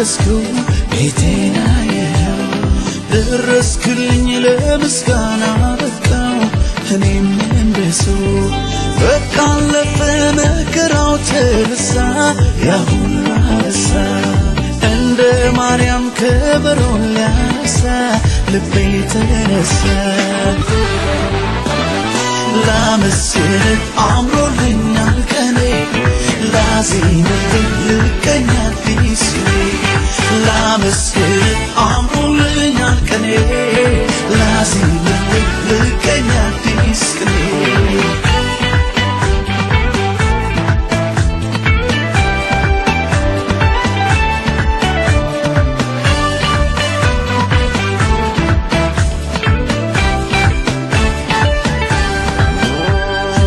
ደረስከው ቤቴን አየኸው ደረስክልኝ ለምስጋና በቃው እኔም እንደ ሰው በቃ አለፈ መከራው ተረሳ ያ ሁሉ አበሳ እንደ ማርያም ከበሮን ሊያነሳ ልቤ ተነሳ ላመስግንህ አምሮልኛል ቀኔ ላዜምልህ ልቀኝ አዲስ ቅኔ ላመስግንህ አምሮልኛል ቀኔ ላዜምልህ ልቀኝ አዲስ ቅኔ።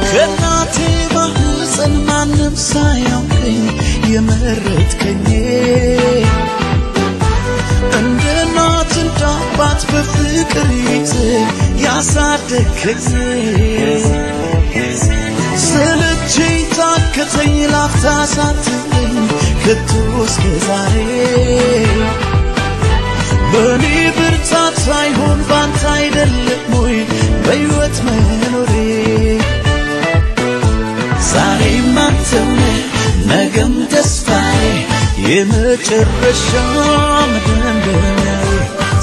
ከእናቴ ማህፀን ማንም ሳያውቀኝ የመረጥከኝ እንደ እናት እንደ አባት በፍቅር ይዘህ ያሳደግከኝ ሰለቸኝ ታከተኝ ላፍታ ሳትለኝ ከቶ እስከ ዛሬ በእኔ ብርታት ሳይሆን ባንተ አይደለም ወይ በሕይወት መኖሬ ዛሬም አንተው ነህ ነገም ተስፋዬ የመጨረሻ መደምደሚያዬ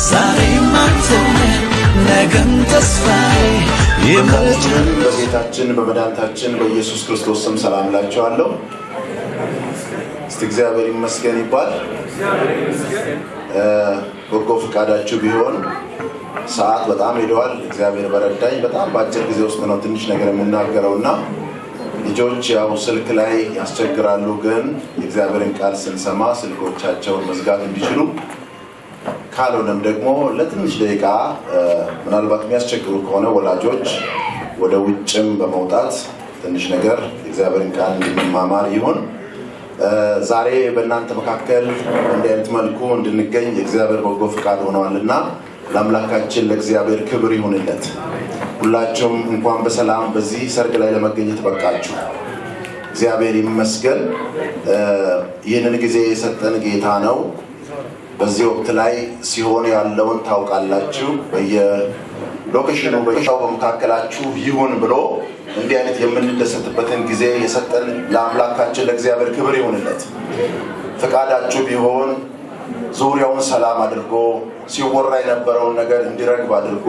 ዛሬም አንተው ነህ ነገም ተስፋዬ የመጨረሻ። በጌታችን በመድኃኒታችን በኢየሱስ ክርስቶስ ስም ሰላም እላችኋለሁ። እስቲ እግዚአብሔር ይመስገን ይባል። በጎ ፈቃዳችሁ ቢሆን ሰዓት በጣም ሄደዋል። እግዚአብሔር በረዳኝ። በጣም በአጭር ጊዜ ውስጥ ነው ትንሽ ነገር የምናገረውና ልጆች ያው ስልክ ላይ ያስቸግራሉ፣ ግን የእግዚአብሔርን ቃል ስንሰማ ስልኮቻቸውን መዝጋት እንዲችሉ ካልሆነም ደግሞ ለትንሽ ደቂቃ ምናልባት የሚያስቸግሩ ከሆነ ወላጆች ወደ ውጭም በመውጣት ትንሽ ነገር የእግዚአብሔርን ቃል እንድንማማር ይሁን። ዛሬ በእናንተ መካከል እንዲህ አይነት መልኩ እንድንገኝ የእግዚአብሔር በጎ ፍቃድ ሆነዋልና ለአምላካችን ለእግዚአብሔር ክብር ይሁንለት። ሁላችሁም እንኳን በሰላም በዚህ ሰርግ ላይ ለመገኘት በቃችሁ። እግዚአብሔር ይመስገን። ይህንን ጊዜ የሰጠን ጌታ ነው። በዚህ ወቅት ላይ ሲሆን ያለውን ታውቃላችሁ። በየሎኬሽኑ በየቦታው በመካከላችሁ ይሁን ብሎ እንዲህ አይነት የምንደሰትበትን ጊዜ የሰጠን ለአምላካችን ለእግዚአብሔር ክብር ይሁንለት። ፈቃዳችሁ ቢሆን ዙሪያውን ሰላም አድርጎ ሲወራ የነበረውን ነገር እንዲረግብ አድርጎ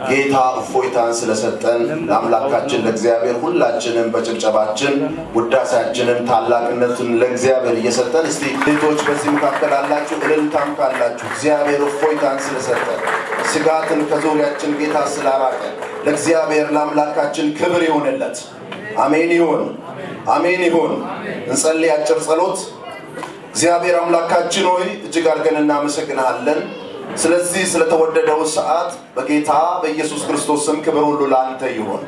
ጌታ እፎይታን ስለሰጠን ለአምላካችን ለእግዚአብሔር ሁላችንም በጭብጨባችን ውዳሴያችንን ታላቅነቱን ለእግዚአብሔር እየሰጠን እስቲ ሴቶች በዚህ መካከል አላችሁ፣ እልልታም ካላችሁ እግዚአብሔር እፎይታን ስለሰጠን ስጋትን ከዙሪያችን ጌታ ስላራቀ ለእግዚአብሔር ለአምላካችን ክብር ይሁንለት። አሜን ይሁን፣ አሜን ይሁን። እንጸልይ አጭር ጸሎት። እግዚአብሔር አምላካችን ሆይ እጅግ አድርገን እናመሰግንሃለን። ስለዚህ ስለተወደደው ሰዓት በጌታ በኢየሱስ ክርስቶስ ስም ክብር ሁሉ ለአንተ ይሁን።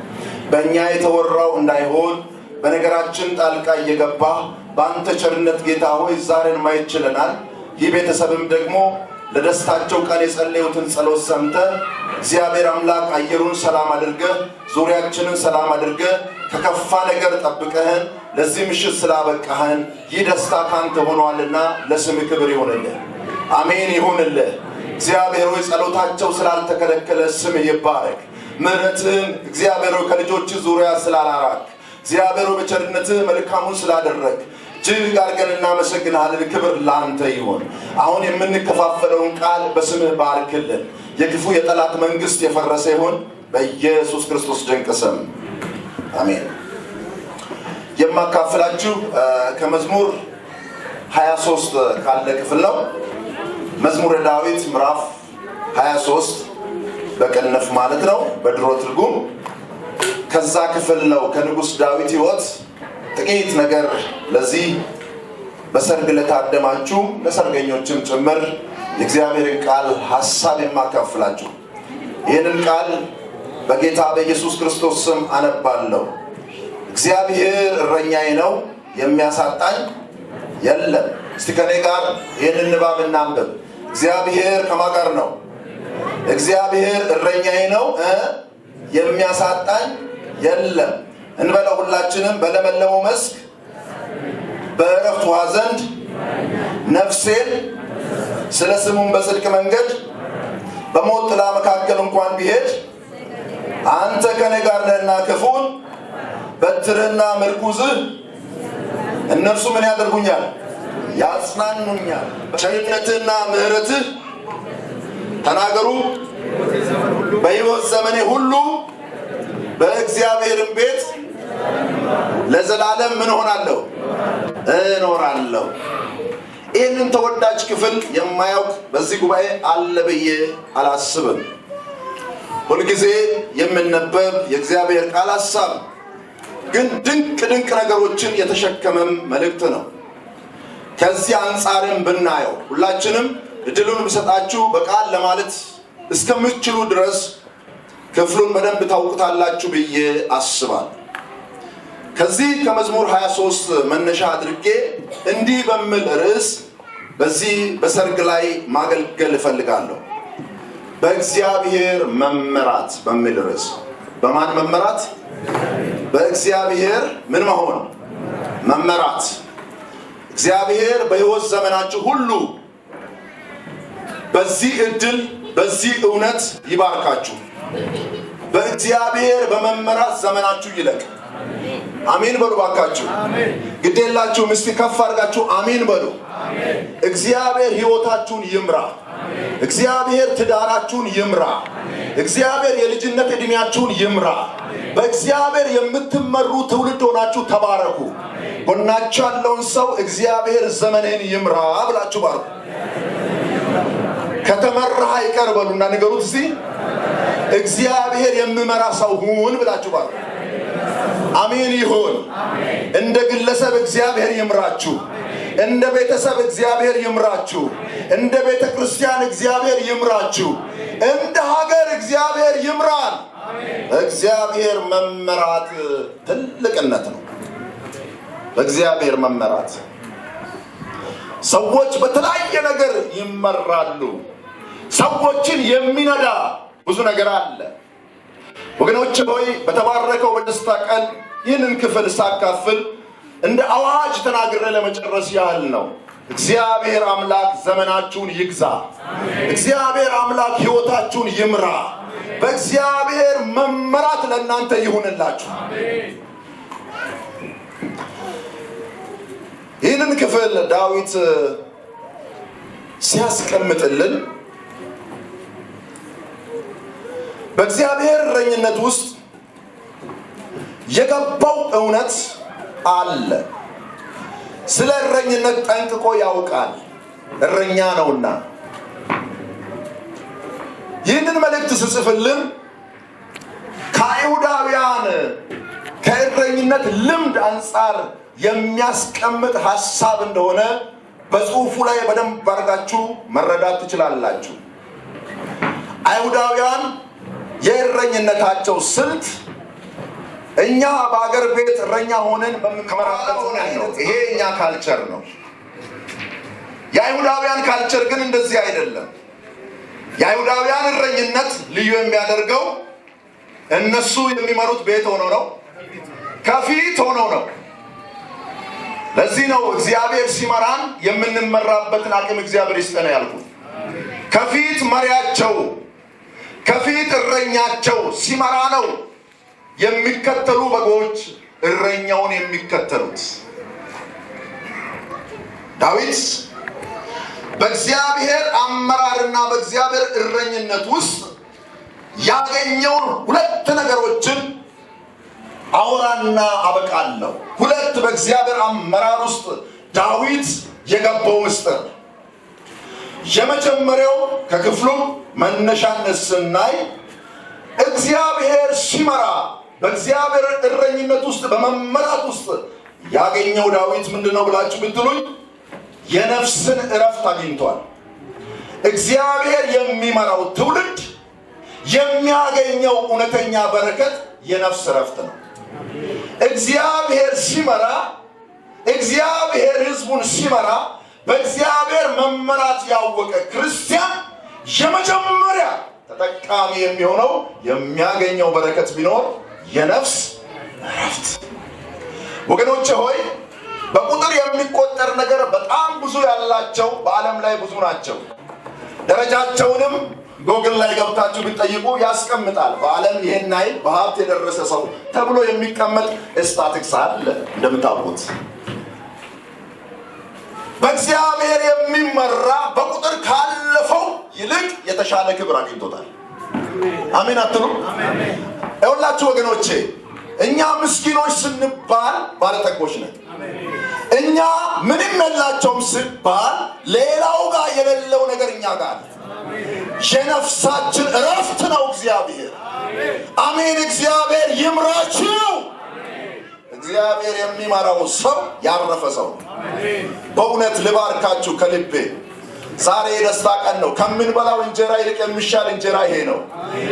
በእኛ የተወራው እንዳይሆን በነገራችን ጣልቃ እየገባ በአንተ ቸርነት ጌታ ሆይ ዛሬን ማየት ችለናል። ይህ ቤተሰብም ደግሞ ለደስታቸው ቀን የጸለዩትን ጸሎት ሰምተህ እግዚአብሔር አምላክ አየሩን ሰላም አድርገህ ዙሪያችንን ሰላም አድርገህ ከከፋ ነገር ጠብቀህን ለዚህ ምሽት ስላበቃህን ይህ ደስታ ካንተ ሆኗልና ለስምህ ክብር ይሁንልህ። አሜን ይሁንልህ። እግዚአብሔር ሆይ ጸሎታቸው ስላልተከለከለ ስምህ ይባረክ። ምሕረትህን እግዚአብሔር ሆይ ከልጆች ዙሪያ ስላላራክ እግዚአብሔር ሆይ በቸርነትህ መልካሙን ስላደረግ እጅግ አድርገን እናመሰግንሃለን። ክብር ላንተ ይሁን። አሁን የምንከፋፈለውን ቃል በስምህ ባርክልን። የክፉ የጠላት መንግስት የፈረሰ ይሁን በኢየሱስ ክርስቶስ ድንቅ ስም አሜን። የማካፍላችሁ ከመዝሙር 23 ካለ ክፍል ነው። መዝሙረ ዳዊት ምዕራፍ 23 በቅንፍ ማለት ነው በድሮ ትርጉም። ከዛ ክፍል ነው ከንጉስ ዳዊት ሕይወት ጥቂት ነገር ለዚህ በሰርግ ለታደማችሁ ለሰርገኞችም ጭምር የእግዚአብሔርን ቃል ሐሳብ የማካፍላችሁ። ይህንን ቃል በጌታ በኢየሱስ ክርስቶስ ስም አነባለሁ። እግዚአብሔር እረኛዬ ነው፣ የሚያሳጣኝ የለም። እስቲ ከኔ ጋር ይህንን ንባብ እናንብብ። እግዚአብሔር ከማን ጋር ነው? እግዚአብሔር እረኛዬ ነው የሚያሳጣኝ የለም። እንበለው ሁላችንም። በለመለመው መስክ በዕረፍት ውኃ ዘንድ ነፍሴን ስለ ስሙም በጽድቅ መንገድ በሞት ጥላ መካከል እንኳን ቢሄድ አንተ ከኔ ጋር ነህና ክፉን በትርህና ምርኩዝህ እነርሱ ምን ያደርጉኛል? ያጽናኑኛል። ቸርነትህና ምሕረትህ ተናገሩ በሕይወት ዘመኔ ሁሉ በእግዚአብሔርም ቤት ለዘላለም ምን ሆናለሁ? እኖራለሁ። ይህንን ተወዳጅ ክፍል የማያውቅ በዚህ ጉባኤ አለ ብዬ አላስብም። ሁልጊዜ የሚነበብ የእግዚአብሔር ቃል ሐሳብ ግን ድንቅ ድንቅ ነገሮችን የተሸከመም መልእክት ነው። ከዚህ አንጻርም ብናየው ሁላችንም እድሉን ብሰጣችሁ በቃል ለማለት እስከምትችሉ ድረስ ክፍሉን በደንብ ታውቁታላችሁ ብዬ አስባለሁ። ከዚህ ከመዝሙር 23 መነሻ አድርጌ እንዲህ በሚል ርዕስ በዚህ በሰርግ ላይ ማገልገል እፈልጋለሁ። በእግዚአብሔር መመራት በሚል ርዕስ። በማን መመራት? በእግዚአብሔር ምን መሆን? መመራት። እግዚአብሔር በሕይወት ዘመናችሁ ሁሉ በዚህ እድል በዚህ እውነት ይባርካችሁ። በእግዚአብሔር በመመራት ዘመናችሁ ይለቅ። አሜን በሉ ባካችሁ። ግዴላችሁ ምስቲ ከፍ አድርጋችሁ አሜን በሉ። እግዚአብሔር ሕይወታችሁን ይምራ። እግዚአብሔር ትዳራችሁን ይምራ። እግዚአብሔር የልጅነት ዕድሜያችሁን ይምራ። በእግዚአብሔር የምትመሩ ትውልድ ሆናችሁ ተባረኩ። ጎናችሁ ያለውን ሰው እግዚአብሔር ዘመንህን ይምራ ብላችሁ ባርኩ። ከተመራህ አይቀር በሉና ንገሩት እስቲ። እግዚአብሔር የሚመራ ሰው ሁን ብላችሁ ባርኩ። አሜን ይሁን። እንደ ግለሰብ እግዚአብሔር ይምራችሁ። እንደ ቤተሰብ እግዚአብሔር ይምራችሁ። እንደ ቤተ ክርስቲያን እግዚአብሔር ይምራችሁ። እንደ ሀገር እግዚአብሔር ይምራን። እግዚአብሔር መመራት ትልቅነት ነው። በእግዚአብሔር መመራት ሰዎች በተለያየ ነገር ይመራሉ። ሰዎችን የሚነዳ ብዙ ነገር አለ። ወገኖች ሆይ፣ በተባረከው በደስታ ቀን ይህንን ክፍል ሳካፍል እንደ አዋጅ ተናግሬ ለመጨረስ ያህል ነው። እግዚአብሔር አምላክ ዘመናችሁን ይግዛ። እግዚአብሔር አምላክ ሕይወታችሁን ይምራ። በእግዚአብሔር መመራት ለእናንተ ይሁንላችሁ። ይህንን ክፍል ዳዊት ሲያስቀምጥልን በእግዚአብሔር እረኝነት ውስጥ የገባው እውነት አለ። ስለ እረኝነት ጠንቅቆ ያውቃል፣ እረኛ ነውና። ይህንን መልእክት ስጽፍልን ከአይሁዳውያን ከእረኝነት ልምድ አንጻር የሚያስቀምጥ ሐሳብ እንደሆነ በጽሁፉ ላይ በደንብ አድርጋችሁ መረዳት ትችላላችሁ። አይሁዳውያን የእረኝነታቸው ስልት እኛ በአገር ቤት እረኛ ሆነን በምንመራበት ነው። ይሄ እኛ culture ነው። የአይሁዳውያን culture ግን እንደዚህ አይደለም። የአይሁዳውያን እረኝነት ልዩ የሚያደርገው እነሱ የሚመሩት ቤት ሆኖ ነው፣ ከፊት ሆኖ ነው። ለዚህ ነው እግዚአብሔር ሲመራን የምንመራበትን አቅም እግዚአብሔር ይስጠን ያልኩት። ከፊት መሪያቸው ከፊት እረኛቸው ሲመራ ነው የሚከተሉ በጎች እረኛውን የሚከተሉት። ዳዊት በእግዚአብሔር አመራርና በእግዚአብሔር እረኝነት ውስጥ ያገኘውን ሁለት ነገሮችን አወራና አበቃለሁ። ሁለት በእግዚአብሔር አመራር ውስጥ ዳዊት የገባው ምስጢር። የመጀመሪያው ከክፍሉ መነሻነት ስናይ እግዚአብሔር ሲመራ በእግዚአብሔር እረኝነት ውስጥ በመመራት ውስጥ ያገኘው ዳዊት ምንድነው ብላችሁ ብትሉኝ የነፍስን እረፍት አግኝቷል። እግዚአብሔር የሚመራው ትውልድ የሚያገኘው እውነተኛ በረከት የነፍስ እረፍት ነው። እግዚአብሔር ሲመራ፣ እግዚአብሔር ሕዝቡን ሲመራ በእግዚአብሔር መመራት ያወቀ ክርስቲያን የመጀመሪያ ተጠቃሚ የሚሆነው የሚያገኘው በረከት ቢኖር የነፍስ እረፍት። ወገኖቼ ሆይ፣ በቁጥር የሚቆጠር ነገር በጣም ብዙ ያላቸው በዓለም ላይ ብዙ ናቸው። ደረጃቸውንም ጎግል ላይ ገብታችሁ ብትጠይቁ ያስቀምጣል። በዓለም ይሄን ያህል በሀብት የደረሰ ሰው ተብሎ የሚቀመጥ ስታቲክስ አለ እንደምታውቁት። በእግዚአብሔር የሚመራ በቁጥር ካለፈው ይልቅ የተሻለ ክብር አግኝቶታል። አሜን አትሉ? ይኸውላችሁ ወገኖቼ፣ እኛ ምስኪኖች ስንባል ባለጠጎች ነን። እኛ ምንም የላቸውም ስባል ሌላው ጋር የሌለው ነገር እኛ ጋር አለ። የነፍሳችን እረፍት ነው እግዚአብሔር። አሜን። እግዚአብሔር ይምራችሁ። እግዚአብሔር የሚመራው ሰው ያረፈ ሰው ነው። በእውነት ልባርካችሁ ከልቤ። ዛሬ የደስታ ቀን ነው። ከምንበላው እንጀራ ይልቅ የሚሻል እንጀራ ይሄ ነው።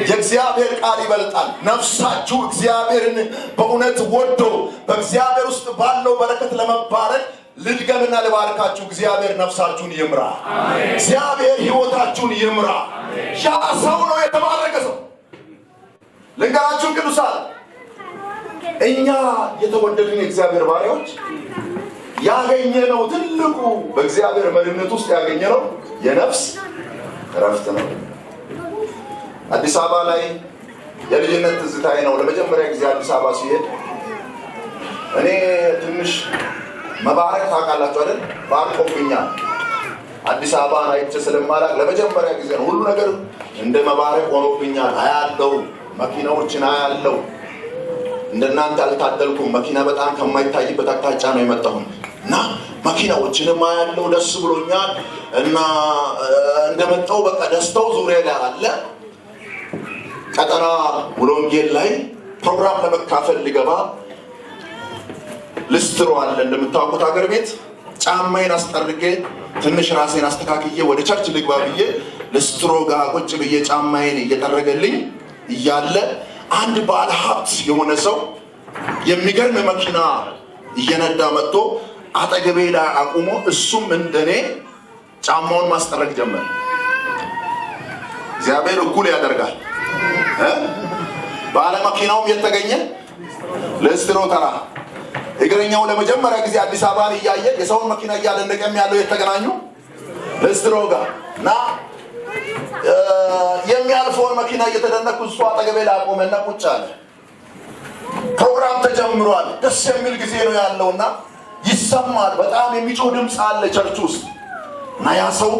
የእግዚአብሔር ቃል ይበልጣል። ነፍሳችሁ እግዚአብሔርን በእውነት ወዶ በእግዚአብሔር ውስጥ ባለው በረከት ለመባረክ ልድገምና ልባርካችሁ። እግዚአብሔር ነፍሳችሁን ይምራ። እግዚአብሔር ሕይወታችሁን ይምራ። ያ ሰው ነው የተባረከ ሰው። ልንገራችሁ ቅዱሳን፣ እኛ የተወደድን የእግዚአብሔር ባሪያዎች ያገኘነው ትልቁ በእግዚአብሔር መሪነት ውስጥ ያገኘነው የነፍስ እረፍት ነው። አዲስ አበባ ላይ የልጅነት ትዝታዬ ነው። ለመጀመሪያ ጊዜ አዲስ አበባ ሲሄድ እኔ ትንሽ መባረክ ታውቃላችሁ አይደል? ባርቆብኛል። አዲስ አበባን አይቼ ስለማላቅ ለመጀመሪያ ጊዜ ነው። ሁሉ ነገር እንደ መባረክ ሆኖብኛል። አያለው፣ መኪናዎችን አያለው። እንደናንተ አልታደልኩም። መኪና በጣም ከማይታይበት አቅጣጫ ነው የመጣሁት እና መኪናዎችንም አያለው፣ ደስ ብሎኛል። እና እንደመጣው በቃ ደስታው ዙሪያ ላይ አለ። ቀጠና ወንጌል ላይ ፕሮግራም ለመካፈል ልገባ ልስትሮ አለ እንደምታውቁት ሀገር ቤት። ጫማዬን አስጠርጌ ትንሽ ራሴን አስተካክዬ ወደ church ልግባ ብዬ ልስትሮ ጋር ቁጭ ብዬ ጫማዬን እየጠረገልኝ እያለ አንድ ባለ ሀብት የሆነ ሰው የሚገርም መኪና እየነዳ መጥቶ አጠገቤ ላይ አቁሞ እሱም እንደኔ ጫማውን ማስጠረግ ጀመረ። እግዚአብሔር እኩል ያደርጋል። ባለ መኪናውም የተገኘ ልስትሮ ተራ፣ እግረኛው ለመጀመሪያ ጊዜ አዲስ አበባን እያየ የሰውን መኪና እያደነቀም ያለው የተገናኙ ልስትሮ ጋር እና የሚያልፈውን መኪና እየተደነኩ እሱ አጠገቤ ላይ አቆመና ቁጭ አለ። ፕሮግራም ተጀምሯል። ደስ የሚል ጊዜ ነው ያለውና ይሰማል። በጣም የሚጮህ ድምፅ አለ church ውስጥ እና ያ ሰው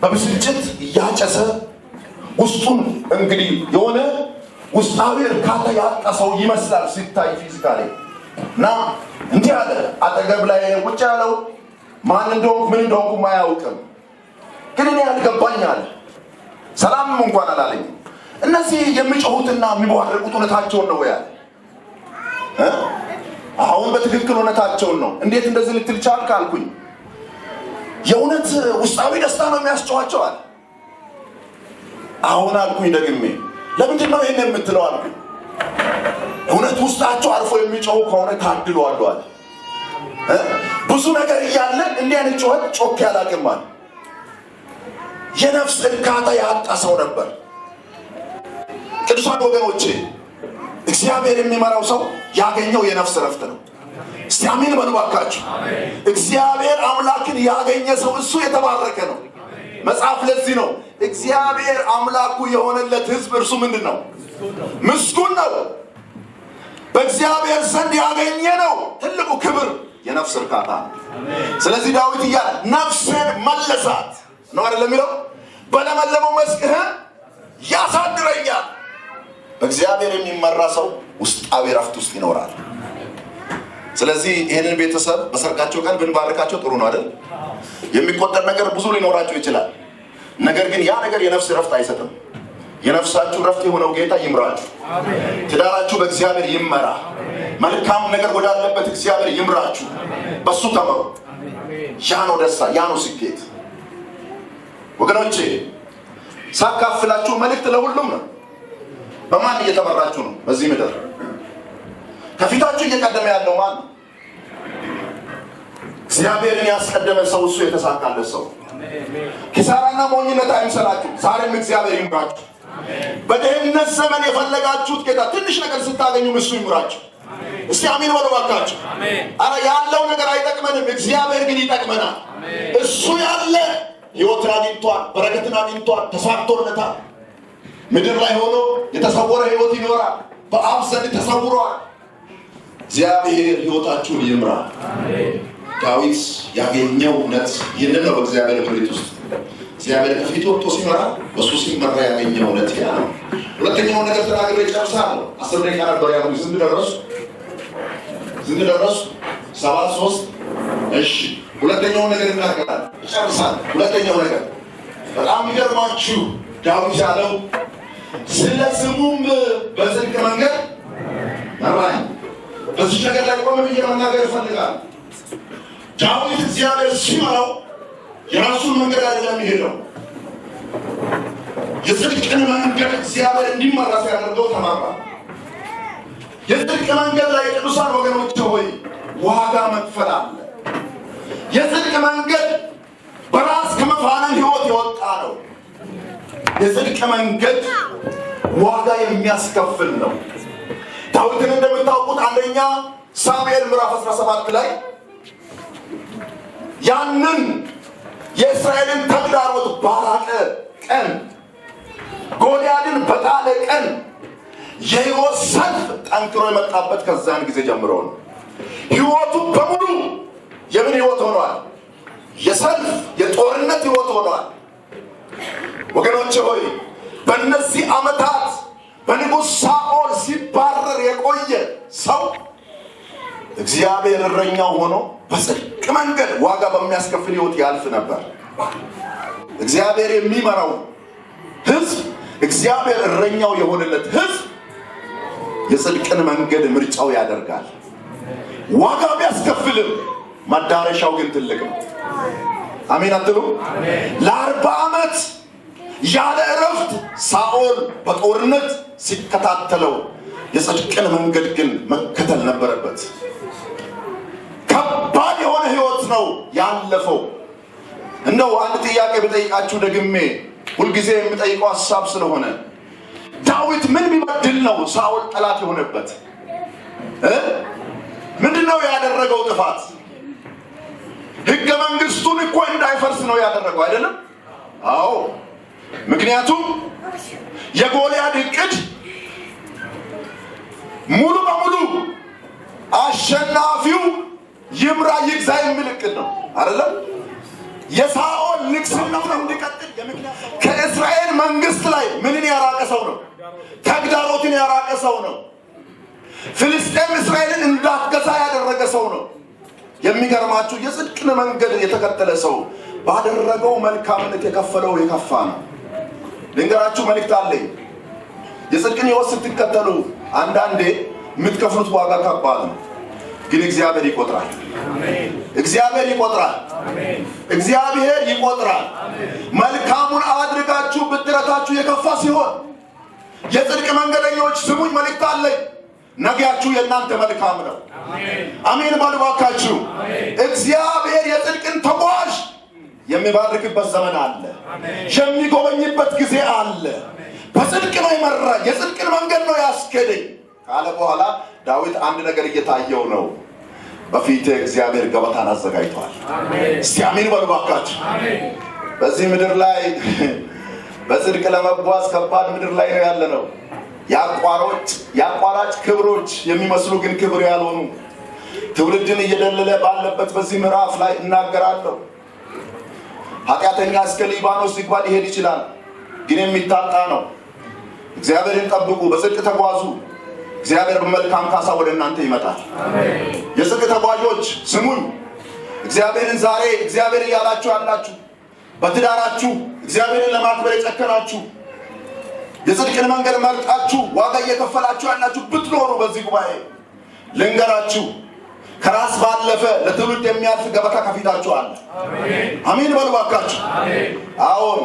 በብስጭት እያጨሰ ውስጡን እንግዲህ የሆነ ውስጣዊ እርካታ ያጣ ሰው ይመስላል ሲታይ physically። እና እንዲህ አለ። አጠገብ ላይ ቁጭ ያለው ማን እንደሆንኩ ምን እንደሆንኩም አያውቅም። ግን እኔ ያልገባኝ አለ። ሰላምም እንኳን አላለኝም። እነዚህ የሚጮሁትና የሚቧርቁት እውነታቸውን ነው ወይ አለ። አሁን በትክክል እውነታቸውን ነው። እንዴት እንደዚህ ልትል ቻልክ አልኩኝ። የእውነት ውስጣዊ ደስታ ነው የሚያስጨዋቸው አለ። አሁን አልኩኝ ደግሜ፣ ለምንድን ነው ይሄን የምትለው አልኩኝ። እውነት ውስጣቸው አርፎ የሚጮሁ ከሆነ ታድሏል አለ። ብዙ ነገር እያለ እንዲህ አይነት ጩኸት ጮኬ አላውቅም አለ። የነፍስ እርካታ ያጣ ሰው ነበር። ቅዱሳን ወገኖቼ፣ እግዚአብሔር የሚመራው ሰው ያገኘው የነፍስ እረፍት ነው። እስቲ አሜን በሉ ባካችሁ። እግዚአብሔር አምላክን ያገኘ ሰው እሱ የተባረከ ነው። መጽሐፍ ለዚህ ነው እግዚአብሔር አምላኩ የሆነለት ሕዝብ እርሱ ምንድን ነው? ምስጉን ነው። በእግዚአብሔር ዘንድ ያገኘ ነው ትልቁ ክብር የነፍስ እርካታ ነው። ስለዚህ ዳዊት እያለ ነፍሴን መለሳት ነው አይደል የሚለው? በለመለመው መስክህ ያሳድረኛል። በእግዚአብሔር የሚመራ ሰው ውስጣዊ እረፍት ውስጥ ይኖራል። ስለዚህ ይህንን ቤተሰብ በሰርጋቸው ቀን ብንባርካቸው ጥሩ ነው አይደል? የሚቆጠር ነገር ብዙ ሊኖራቸው ይችላል። ነገር ግን ያ ነገር የነፍስ እረፍት አይሰጥም። የነፍሳችሁ እረፍት የሆነው ጌታ ይምራችሁ። ትዳራችሁ በእግዚአብሔር ይመራ። መልካም ነገር ወዳለበት እግዚአብሔር ይምራችሁ። በሱ ተመሩ። ያ ነው ደስታ፣ ያ ነው ስኬት። ወገኖቼ፣ ሳካፍላችሁ መልእክት ለሁሉም ነው። በማን እየተመራችሁ ነው? በዚህ ምድር ከፊታችሁ እየቀደመ ያለው ማን ነው? እግዚአብሔርን ያስቀደመ ሰው እሱ የተሳካለት ሰው። ኪሳራና ሞኝነት አይምሰላችሁ። ዛሬም እግዚአብሔር ይምራችሁ። በድህነት ዘመን የፈለጋችሁት ጌታ ትንሽ ነገር ስታገኙ እሱ ይምራችሁ። እስቲ አሜን በሉ እባካችሁ። አረ ያለው ነገር አይጠቅመንም፣ እግዚአብሔር ግን ይጠቅመናል። እሱ ያለ ህይወትን አግኝቷል፣ በረከትን አግኝቷል፣ ተሳክቶለታል። ምድር ላይ ሆኖ የተሰወረ ህይወት ይኖራል። በአብ ዘንድ ተሰውሯል። እግዚአብሔር ህይወታችሁን ይምራ። ዳዊት ያገኘው እውነት ይህንን ነው። በእግዚአብሔር ምሪት ውስጥ እግዚአብሔር ከፊት ወጥቶ ሲመራ በእሱ ሲመራ ያገኘው እውነት ያ ነው። ሁለተኛውን ነገር ተናግሬ እጨርሳለሁ። 10 ደቂቃ ነበር ያልኩት። ስንት ደረሱ? ስንት ደረሱ? 7 3። እሺ፣ ሁለተኛውን ነገር እናገራለሁ፣ እጨርሳለሁ። ሁለተኛው ነገር በጣም የሚገርማችሁ ዳዊት ያለው ስለ ስሙም በጽድቅ መንገድ መራኝ። በዚህ ነገር ላይ ቆም ብዬ መናገር እፈልጋለሁ። ዳዊት እግዚአብሔር ሲመራው የራሱን መንገድ አይደለም የሚሄደው። የጽድቅን መንገድ እግዚአብሔር እንዲመራ ሲያደርገው ተመራ። የጽድቅ መንገድ ላይ ቅዱሳን ወገኖች ሆይ ዋጋ መክፈል አለ። የጽድቅ መንገድ በራስ ከመፋነን ህይወት የወጣ ነው። የጽድቅ መንገድ ዋጋ የሚያስከፍል ነው። ዳዊትን እንደምታውቁት አንደኛ ሳሙኤል ምዕራፍ 17 ላይ ያንን የእስራኤልን ተግዳሮት ባራቀ ቀን፣ ጎልያድን በጣለ ቀን የህይወት ሰልፍ ጠንክሮ የመጣበት ከዛን ጊዜ ጀምሮ ነው። ህይወቱ በሙሉ የምን ህይወት ሆኗል? የሰልፍ የጦርነት ህይወት ሆኗል። ወገኖቼ ሆይ በእነዚህ ዓመታት በንጉሥ ሳኦል ሲባረር የቆየ ሰው እግዚአብሔር እረኛው ሆኖ በጽድቅ መንገድ ዋጋ በሚያስከፍል ህይወት ያልፍ ነበር። እግዚአብሔር የሚመራው ህዝብ፣ እግዚአብሔር እረኛው የሆነለት ህዝብ የጽድቅን መንገድ ምርጫው ያደርጋል። ዋጋ ቢያስከፍልም መዳረሻው ግን ትልቅ ነው። አሜን አትሉ? ለ40 ዓመት ያለ እረፍት ሳኦል በጦርነት ሲከታተለው የጽድቅን መንገድ ግን መከተል ነበረበት። ከባድ የሆነ ህይወት ነው ያለፈው። እንደው አንድ ጥያቄ ብጠይቃችሁ፣ ደግሜ ሁልጊዜ የምጠይቀው ሀሳብ ስለሆነ፣ ዳዊት ምን ቢበድል ነው ሳኦል ጠላት የሆነበት? ምንድነው ያደረገው ጥፋት? ህገ መንግስቱን እኮ እንዳይፈርስ ነው ያደረገው፣ አይደለም? አዎ። ምክንያቱም የጎልያድ እቅድ ሙሉ በሙሉ አሸናፊው ይምራ ይግዛ የሚል እቅድ ነው፣ አይደለም? የሳኦል ንግስናውን እንዲቀጥል ከእስራኤል መንግስት ላይ ምንን ያራቀ ሰው ነው? ተግዳሮትን ያራቀ ሰው ነው። ፍልስጤም እስራኤልን እንዳትገዛ ያደረገ ሰው ነው። የሚገርማችሁ የጽድቅን መንገድ የተከተለ ሰው ባደረገው መልካምነት የከፈለው የከፋ ነው። ልንገራችሁ፣ መልእክት አለኝ። የጽድቅን ሕይወት ስትከተሉ አንዳንዴ የምትከፍሉት ዋጋ ከባድ ነው። ግን እግዚአብሔር ይቆጥራል። እግዚአብሔር ይቆጥራል። እግዚአብሔር ይቆጥራል። መልካሙን አድርጋችሁ ብድራታችሁ የከፋ ሲሆን፣ የጽድቅ መንገደኞች ስሙኝ፣ መልእክት አለኝ። ነገያችሁ የእናንተ መልካም ነው። አሜን በሉ እባካችሁ። እግዚአብሔር የጽድቅን ተጓዥ የሚባርክበት ዘመን አለ። የሚጎበኝበት ጊዜ አለ። በጽድቅ ነው የመራኝ፣ የጽድቅን መንገድ ነው ያስኬደኝ ካለ በኋላ ዳዊት አንድ ነገር እየታየው ነው። በፊቴ እግዚአብሔር ገበታን አዘጋጅቷል። እስቲ አሜን በሉ እባካችሁ። በዚህ ምድር ላይ በጽድቅ ለመጓዝ ከባድ ምድር ላይ ነው ያለነው። የአቋራጭ ክብሮች የሚመስሉ ግን ክብር ያልሆኑ ትውልድን እየደለለ ባለበት በዚህ ምዕራፍ ላይ እናገራለሁ። ኃጢአተኛ እስከ ሊባኖስ ዝግባ ሊሄድ ይችላል፣ ግን የሚታጣ ነው። እግዚአብሔርን ጠብቁ፣ በጽድቅ ተጓዙ። እግዚአብሔር በመልካም ካሳ ወደ እናንተ ይመጣል። የጽድቅ ተጓዦች ስሙኝ። እግዚአብሔርን ዛሬ እግዚአብሔር እያላችሁ ያላችሁ፣ በትዳራችሁ እግዚአብሔርን ለማክበር የጨከናችሁ፣ የጽድቅን መንገድ መርጣችሁ ዋጋ እየከፈላችሁ ያላችሁ ብትኖሩ በዚህ ጉባኤ ልንገራችሁ፣ ከራስ ባለፈ ለትውልድ የሚያልፍ ገበታ ከፊታችሁ አለ። አሜን በሉ እባካችሁ። አዎን፣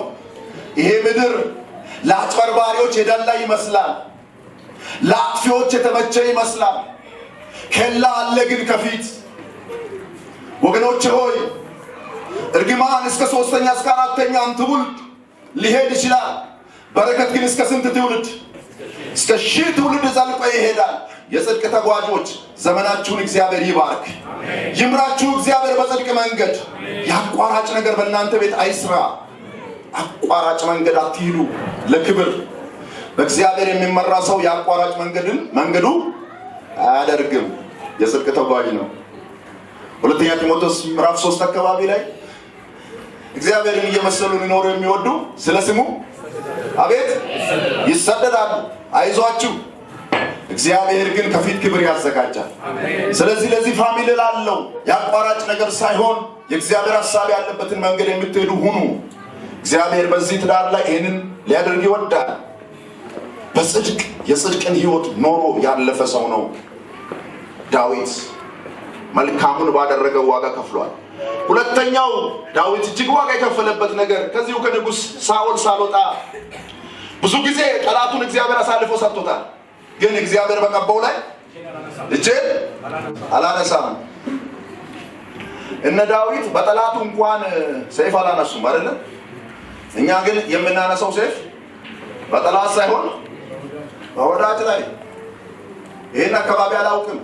ይሄ ምድር ለአጭበርባሪዎች የደላ ይመስላል። ለአጥፊዎች የተመቸ ይመስላል። ኬላ አለ ግን ከፊት። ወገኖቼ ሆይ፣ እርግማን እስከ ሶስተኛ እስከ አራተኛ ትውልድ ሊሄድ ይችላል። በረከት ግን እስከ ስንት ትውልድ? እስከ 1000 ትውልድ ዘልቆ ይሄዳል። የጽድቅ ተጓዦች ዘመናችሁን እግዚአብሔር ይባርክ፣ ይምራችሁ እግዚአብሔር በጽድቅ መንገድ። የአቋራጭ ነገር በእናንተ ቤት አይስራ። አቋራጭ መንገድ አትሂዱ። ለክብር በእግዚአብሔር የሚመራ ሰው የአቋራጭ መንገድን መንገዱ አያደርግም። የጽድቅ ተጓዥ ነው። ሁለተኛ ጢሞቴዎስ ምዕራፍ 3 አካባቢ ላይ እግዚአብሔርን እየመሰሉ ሊኖሩ የሚወዱ ስለ ስሙ አቤት ይሰደዳሉ። አይዟችሁ፣ እግዚአብሔር ግን ከፊት ክብር ያዘጋጃል። ስለዚህ ለዚህ family ላለው የአቋራጭ ነገር ሳይሆን የእግዚአብሔር ሀሳብ ያለበትን መንገድ የምትሄዱ ሁኑ። እግዚአብሔር በዚህ ትዳር ላይ ይህንን ሊያደርግ ይወዳል። በጽድቅ የጽድቅን ሕይወት ኖሮ ያለፈ ሰው ነው ዳዊት። መልካሙን ባደረገው ዋጋ ከፍሏል። ሁለተኛው ዳዊት እጅግ ዋጋ የከፈለበት ነገር ከዚሁ ከንጉሥ ሳኦል ሳልወጣ ብዙ ጊዜ ጠላቱን እግዚአብሔር አሳልፎ ሰጥቶታል። ግን እግዚአብሔር በቀባው ላይ እጄን አላነሳም። እነ ዳዊት በጠላቱ እንኳን ሰይፍ አላነሱም አይደለም። እኛ ግን የምናነሳው ሰይፍ በጠላት ሳይሆን በወዳጅ ላይ። ይህን አካባቢ አላውቅም።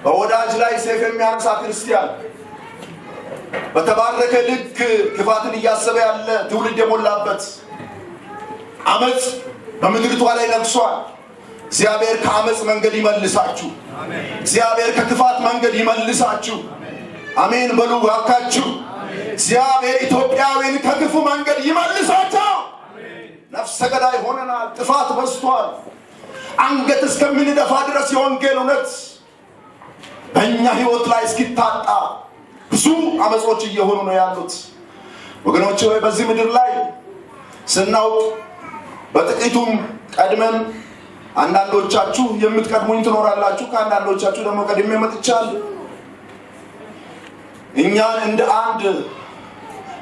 በወዳጅ ላይ ሰይፍ የሚያነሳ ክርስቲያን፣ በተባረከ ልክ ክፋትን እያሰበ ያለ ትውልድ የሞላበት አመፅ በምድሪቷ ላይ ነግሷል። እግዚአብሔር ከአመፅ መንገድ ይመልሳችሁ። እግዚአብሔር ከክፋት መንገድ ይመልሳችሁ። አሜን በሉ ባካችሁ። እግዚአብሔር ኢትዮጵያዊን ከክፉ መንገድ ይመልሳቸው። ነፍሰ ገዳይ ሆነናል። ጥፋት በዝቷል። አንገት እስከምንደፋ ድረስ የወንጌል እውነት በእኛ ሕይወት ላይ እስኪታጣ ብዙ አመጾች እየሆኑ ነው ያሉት። ወገኖች ሆይ፣ በዚህ ምድር ላይ ስናውቅ በጥቂቱም ቀድመን፣ አንዳንዶቻችሁ የምትቀድሙኝ ትኖራላችሁ፣ ከአንዳንዶቻችሁ ደግሞ ቀድሜ መጥቻለሁ። እኛን እንደ አንድ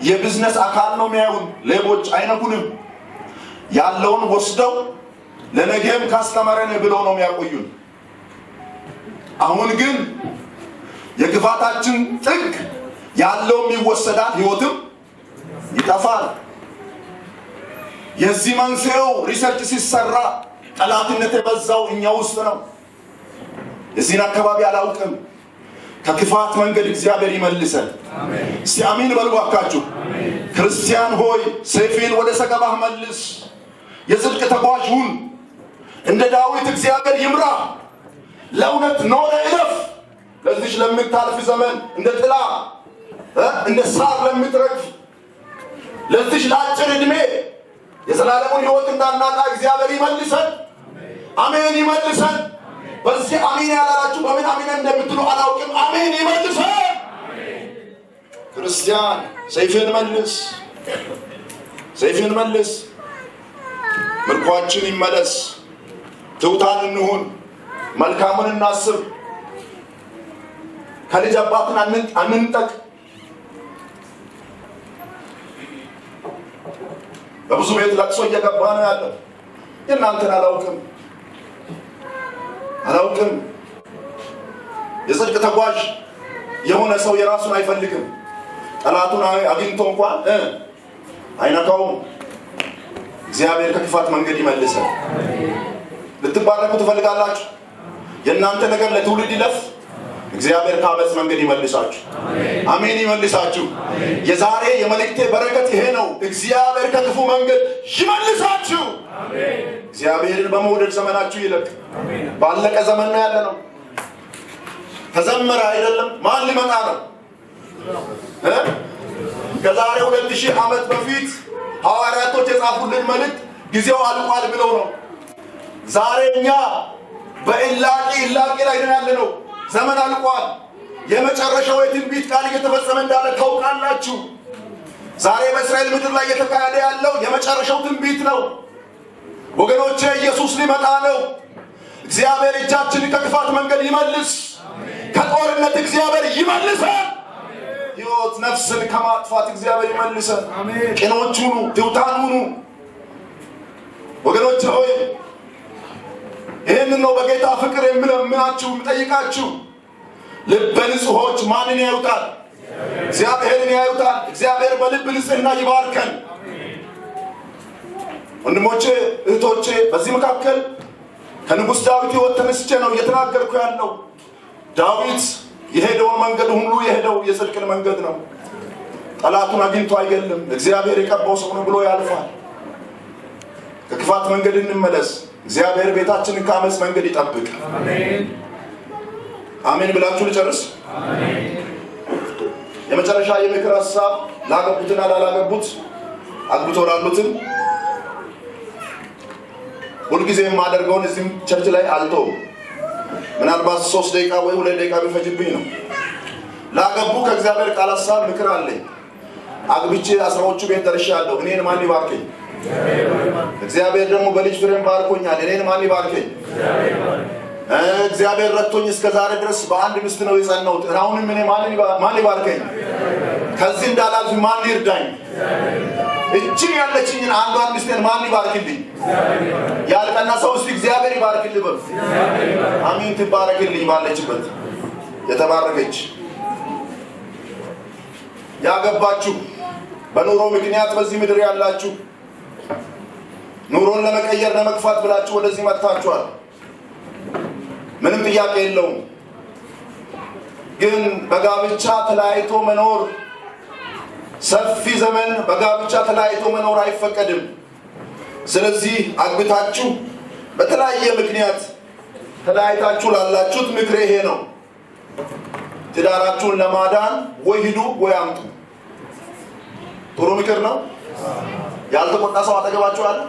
የቢዝነስ አካል ነው የሚያዩን። ሌቦች አይነኩንም። ያለውን ወስደው ለነገም customer ነን ብለው ነው የሚያቆዩን። አሁን ግን የክፋታችን ጥግ ያለውም ይወሰዳል፣ ህይወትም ይጠፋል። የዚህ መንስኤው research ሲሰራ ጠላትነት የበዛው እኛ ውስጥ ነው። የዚህን አካባቢ አላውቅም። ከክፋት መንገድ እግዚአብሔር ይመልሰን። እስቲ አሜን በሉ ባካችሁ። ክርስቲያን ሆይ፣ ሰይፍህን ወደ ሰገባህ መልስ። የጽድቅ ተጓዥ ሁን። እንደ ዳዊት እግዚአብሔር ይምራ። ለእውነት ኖረህ እለፍ። ለዚች ለምታልፍ ዘመን፣ እንደ ጥላ እንደ ሳር ለምትረግፍ ለዚች ለአጭር ዕድሜ የዘላለሙን ሕይወት እንዳናጣ እግዚአብሔር ይመልሰን። አሜን ይመልሰን። በዚህ አሜን ያላላችሁ በምን አሜን እንደምትሉ አላውቅም። አሜን ይመልሰን። ክርስቲያን፣ ሰይፍህን መልስ፣ ሰይፍህን መልስ። ምርኳችን ይመለስ። ትሑታን እንሁን። መልካሙን እናስብ። ከልጅ አባትን አንንጠቅ። በብዙ ቤት ለቅሶ እየገባ ነው ያለው። የእናንተን አላውቅም፣ አላውቅም። የጽድቅ ተጓዥ የሆነ ሰው የራሱን አይፈልግም። ጠላቱን አግኝቶ እንኳን አይነካውም። እግዚአብሔር ከክፋት መንገድ ይመልሰን። ልትባረኩ ትፈልጋላችሁ? የእናንተ ነገር ለትውልድ ይለፍ። እግዚአብሔር ከአመፅ መንገድ ይመልሳችሁ። አሜን ይመልሳችሁ። የዛሬ የመልእክቴ በረከት ይሄ ነው። እግዚአብሔር ከክፉ መንገድ ይመልሳችሁ። እግዚአብሔርን በመውደድ ዘመናችሁ ይለቅ። ባለቀ ዘመን ነው ያለነው። ተዘመረ አይደለም? ማን ሊመጣ ነው? ከዛሬ 2000 ዓመት በፊት ሐዋርያቶች የጻፉልን መልእክት ጊዜው አልቋል ብለው ነው። ዛሬ እኛ በእላቂ እላቂ ላይ ነው ያለነው። ዘመን አልቋል። የመጨረሻው የትንቢት ቃል እየተፈጸመ እንዳለ ታውቃላችሁ። ዛሬ በእስራኤል ምድር ላይ እየተካሄደ ያለው የመጨረሻው ትንቢት ነው። ወገኖቼ፣ ኢየሱስ ሊመጣ ነው። እግዚአብሔር እጃችንን ከክፋት መንገድ ይመልስ። ከጦርነት እግዚአብሔር ይመልሰን። ሕይወት ነፍስን ከማጥፋት እግዚአብሔር ይመልሰን። ቅኖች ሁኑ፣ ትሑታን ሁኑ። ወገኖች ሆይ፣ ይህንን ነው በጌታ ፍቅር የምለምናችሁ፣ የምጠይቃችሁ። ልበ ንጹሖች ማንን ያዩታል? እግዚአብሔርን ያዩታል። እግዚአብሔር በልብ ንጽሕና ይባርከን። ወንድሞቼ፣ እህቶቼ፣ በዚህ መካከል ከንጉሥ ዳዊት ሕይወት ተነስቼ ነው እየተናገርኩ ያለው። ዳዊት የሄደውን መንገድ ሁሉ የሄደው የጽድቅን መንገድ ነው። ጠላቱን አግኝቶ አይገልም። እግዚአብሔር የቀባው ሰው ነው ብሎ ያልፋል። ከክፋት መንገድ እንመለስ። እግዚአብሔር ቤታችንን ከአመፅ መንገድ ይጠብቅ። አሜን ብላችሁ ልጨርስ። የመጨረሻ የምክር ሀሳብ ላገቡትና ላላገቡት፣ አግብቶ ላሉትም ሁልጊዜ የማደርገውን እዚህም church ላይ አልተውም። ምናልባት 3 ደቂቃ ወይ 2 ደቂቃ ቢፈጅብኝ ነው። ላገቡ ከእግዚአብሔር ቃል ሀሳብ ምክር አለኝ። አግብቼ 10ዎቹ ቤት ደርሻለሁ። እኔን ማን ይባርከኝ? እግዚአብሔር ደግሞ በልጅ ፍሬም ባርኮኛል። እኔን ማን ይባርከኝ? እግዚአብሔር ረድቶኝ እስከ ዛሬ ድረስ በአንድ ሚስት ነው የጸናሁት። አሁንም እኔ ማን ይባርከኝ? ከዚህ እንዳላልፍ ማን ይርዳኝ? እችን ያለችኝን አንዷን ሚስቴን ማን ይባርክልኝ? ያልቀና ሰው እስቲ እግዚአብሔር ይባርክልኝ በሉ። አሜን ትባረክልኝ ባለችበት የተባረከች። ያገባችሁ በኑሮ ምክንያት በዚህ ምድር ያላችሁ ኑሮን ለመቀየር ለመግፋት ብላችሁ ወደዚህ መጥታችኋል። ምንም ጥያቄ የለውም። ግን በጋብቻ ተለያይቶ መኖር ሰፊ ዘመን በጋብቻ ተለያይቶ መኖር አይፈቀድም። ስለዚህ አግብታችሁ በተለያየ ምክንያት ተለያይታችሁ ላላችሁት ምክሬ ይሄ ነው። ትዳራችሁን ለማዳን ወይ ሂዱ ወይ አምጡ። ጥሩ ምክር ነው። ያልተቆጣ ሰው አጠገባችሁ አለ?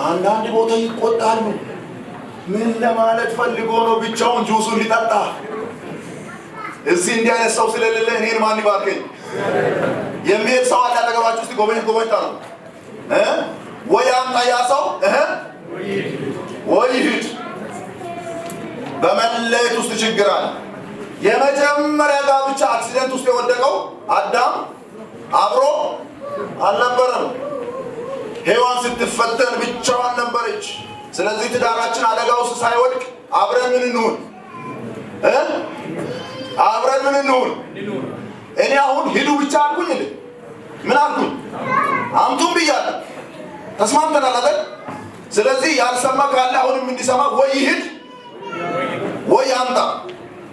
አንዳንድ ቦታ ይቆጣሉ። ምን ለማለት ፈልጎ ነው ብቻውን ጁሱን ሊጠጣ? እዚህ እንዲህ አይነት ሰው ስለሌለ እኔን ማን ይባርከኝ? የሚሄድ ሰው አለ አጠገባችሁ? እስቲ ጎበኝ ጎበኝ ታሩ ወይ አምጣ ያ ሰው ወይ ሂድ። በመለየት ውስጥ ችግር አለ። የመጀመሪያ ጋብቻ accident ውስጥ የወደቀው አዳም አብሮ አልነበረም። ሔዋን ስትፈተን ብቻዋን ነበረች። ስለዚህ ትዳራችን አደጋ ውስጥ ሳይወድቅ አብረን ምን እንሁን? አብረን ምን እንሁን? እኔ አሁን ሂዱ ብቻ አልኩኝ እንዴ? ምን አልኩኝ? አምጡም ብያለሁ። ተስማምተናል አይደል? ስለዚህ ያልሰማ ካለ አሁንም እንዲሰማ ወይ ይሂድ ወይ አምጣ።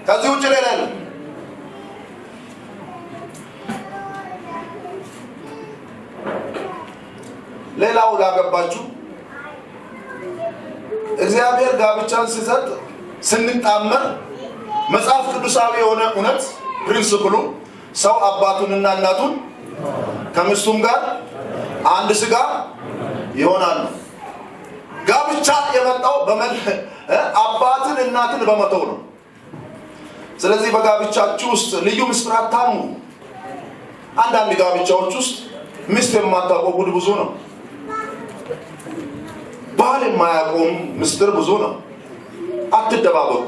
ከዚህ ውጭ ሌላ የለም። ሌላው ላገባችሁ እግዚአብሔር ጋብቻን ሲሰጥ ስንጣመር መጽሐፍ ቅዱሳዊ የሆነ እውነት principle ኡ ሰው አባቱንና እናቱን ከሚስቱም ጋር አንድ ስጋ ይሆናሉ። ጋብቻ የመጣው አባትን እናትን በመተው ነው። ስለዚህ በጋብቻችሁ ውስጥ ልዩ ምስጢር አታምኑ። አንዳንድ ጋብቻዎች ውስጥ ሚስት የማታውቀው ጉድ ብዙ ነው። ባል የማያውቀውም ምስጢር ብዙ ነው። አትደባበቁ።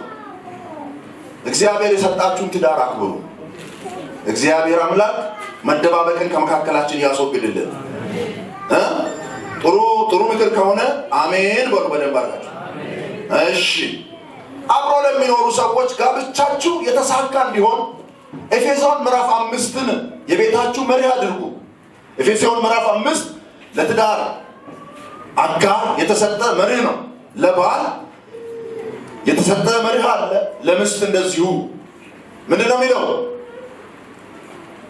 እግዚአብሔር የሰጣችሁን ትዳር አክብሩ። እግዚአብሔር አምላክ መደባበቅን ከመካከላችን ያስወግድልን። ጥሩ ጥሩ ምክር ከሆነ አሜን በሉ በደንብ አድርጋችሁ። እሺ፣ አብሮ ለሚኖሩ ሰዎች ጋብቻችሁ የተሳካ እንዲሆን ኤፌሶን ምዕራፍ 5ን የቤታችሁ መሪ አድርጉ። ኤፌሶን ምዕራፍ 5 ለትዳር አጋር የተሰጠ መርህ ነው። ለባል የተሰጠ መርህ አለ፣ ለሚስት እንደዚሁ። ምንድነው የሚለው?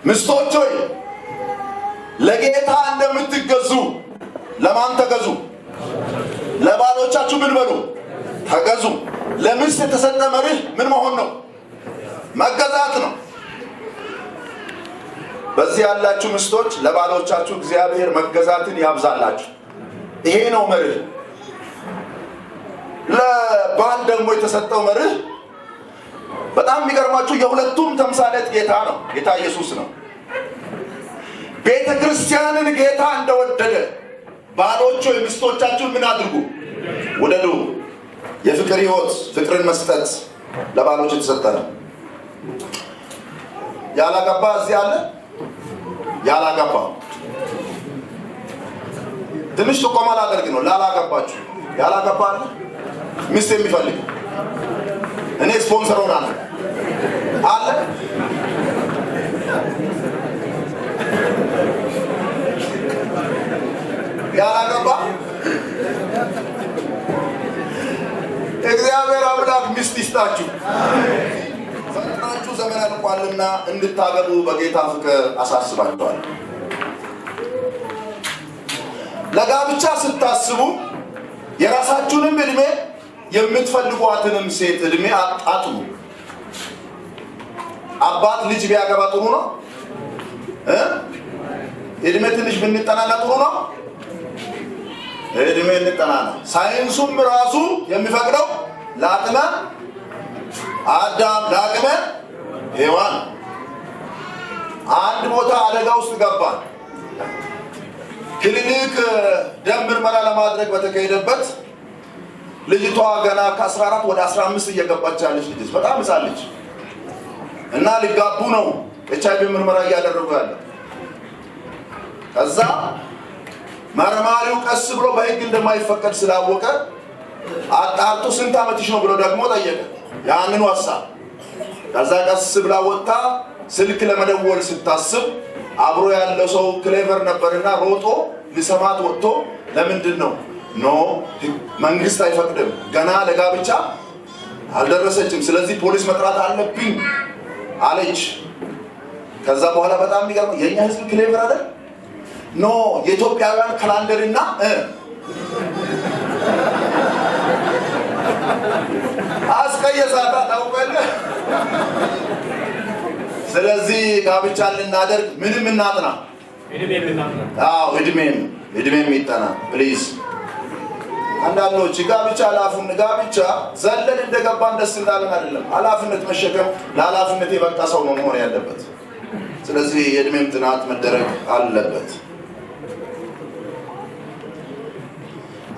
ሚስቶች ሆይ ለጌታ እንደምትገዙ ለማን ተገዙ? ለባሎቻችሁ ምን በሉ? ተገዙ። ለሚስት የተሰጠ መርህ ምን መሆን ነው? መገዛት ነው። በዚህ ያላችሁ ሚስቶች ለባሎቻችሁ እግዚአብሔር መገዛትን ያብዛላችሁ። ይሄ ነው መርህ። ለባል ደግሞ የተሰጠው መርህ በጣም የሚገርማችሁ የሁለቱም ተምሳሌት ጌታ ነው፣ ጌታ ኢየሱስ ነው። ቤተክርስቲያንን ጌታ እንደወደደ ባሎች ሆይ ሚስቶቻችሁን ምን አድርጉ? ውደዱ። የፍቅር ህይወት፣ ፍቅርን መስጠት ለባሎች የተሰጠ ነው። ያላገባ እዚህ አለ? ያላገባ ትንሽ ጥቆማ ላደርግ ነው። ላላገባችሁ ያላገባ አለ? ሚስት የሚፈልግ እኔ ስፖንሰር ሆናለሁ አለ? ያላገባ እግዚአብሔር አምላክ ሚስት ይስጣችሁ። ፈጥናችሁ ዘመን አልቋልና እንድታገቡ በጌታ ፍቅር አሳስባችኋለሁ። ለጋብቻ ስታስቡ የራሳችሁንም እድሜ የምትፈልጓትንም ሴት እድሜ አጥኑ። አባት ልጅ ቢያገባ ጥሩ ነው? እድሜ ትንሽ ብንጠናና ጥሩ ነው? እድሜ እንጠናና። ሳይንሱም ራሱ የሚፈቅደው ለአቅመ አዳም ለአቅመ ሔዋን። አንድ ቦታ አደጋ ውስጥ ገባን። ክሊኒክ ደም ምርመራ ለማድረግ በተካሄደበት ልጅቷ ገና ከ14 ወደ 15 እየገባች ያለች ልጅ፣ በጣም ሕፃን ልጅ፣ እና ሊጋቡ ነው HIV ምርመራ እያደረጉ ያለ። ከዛ መርማሪው ቀስ ብሎ በህግ እንደማይፈቀድ ስላወቀ አጣርቶ ስንት ዓመትሽ ነው ብሎ ደግሞ ጠየቀ ያንኑ ሀሳብ። ከዛ ቀስ ብላ ወጥታ ስልክ ለመደወል ስታስብ አብሮ ያለው ሰው clever ነበርና ሮጦ ሊሰማት ወጥቶ ለምንድን ነው? No፣ መንግስት አይፈቅድም፣ ገና ለጋብቻ አልደረሰችም፣ ስለዚህ ፖሊስ መጥራት አለብኝ አለች። ከዛ በኋላ በጣም የሚገርመው የኛ ህዝብ clever አይደል? No፣ የኢትዮጵያውያን calendar ና አስቀየሳታ ታውቃለህ። ስለዚህ ጋብቻን ልናደርግ ምንም እናጥና። አዎ፣ እድሜም ይጠና please። አንዳንዶች ጋብቻ ላፉን ጋብቻ ዘለን እንደገባን ደስ እንዳለን አይደለም። ኃላፊነት መሸከም ለኃላፊነት የበቃ ሰው ነው መሆን ያለበት። ስለዚህ የእድሜም ጥናት መደረግ አለበት።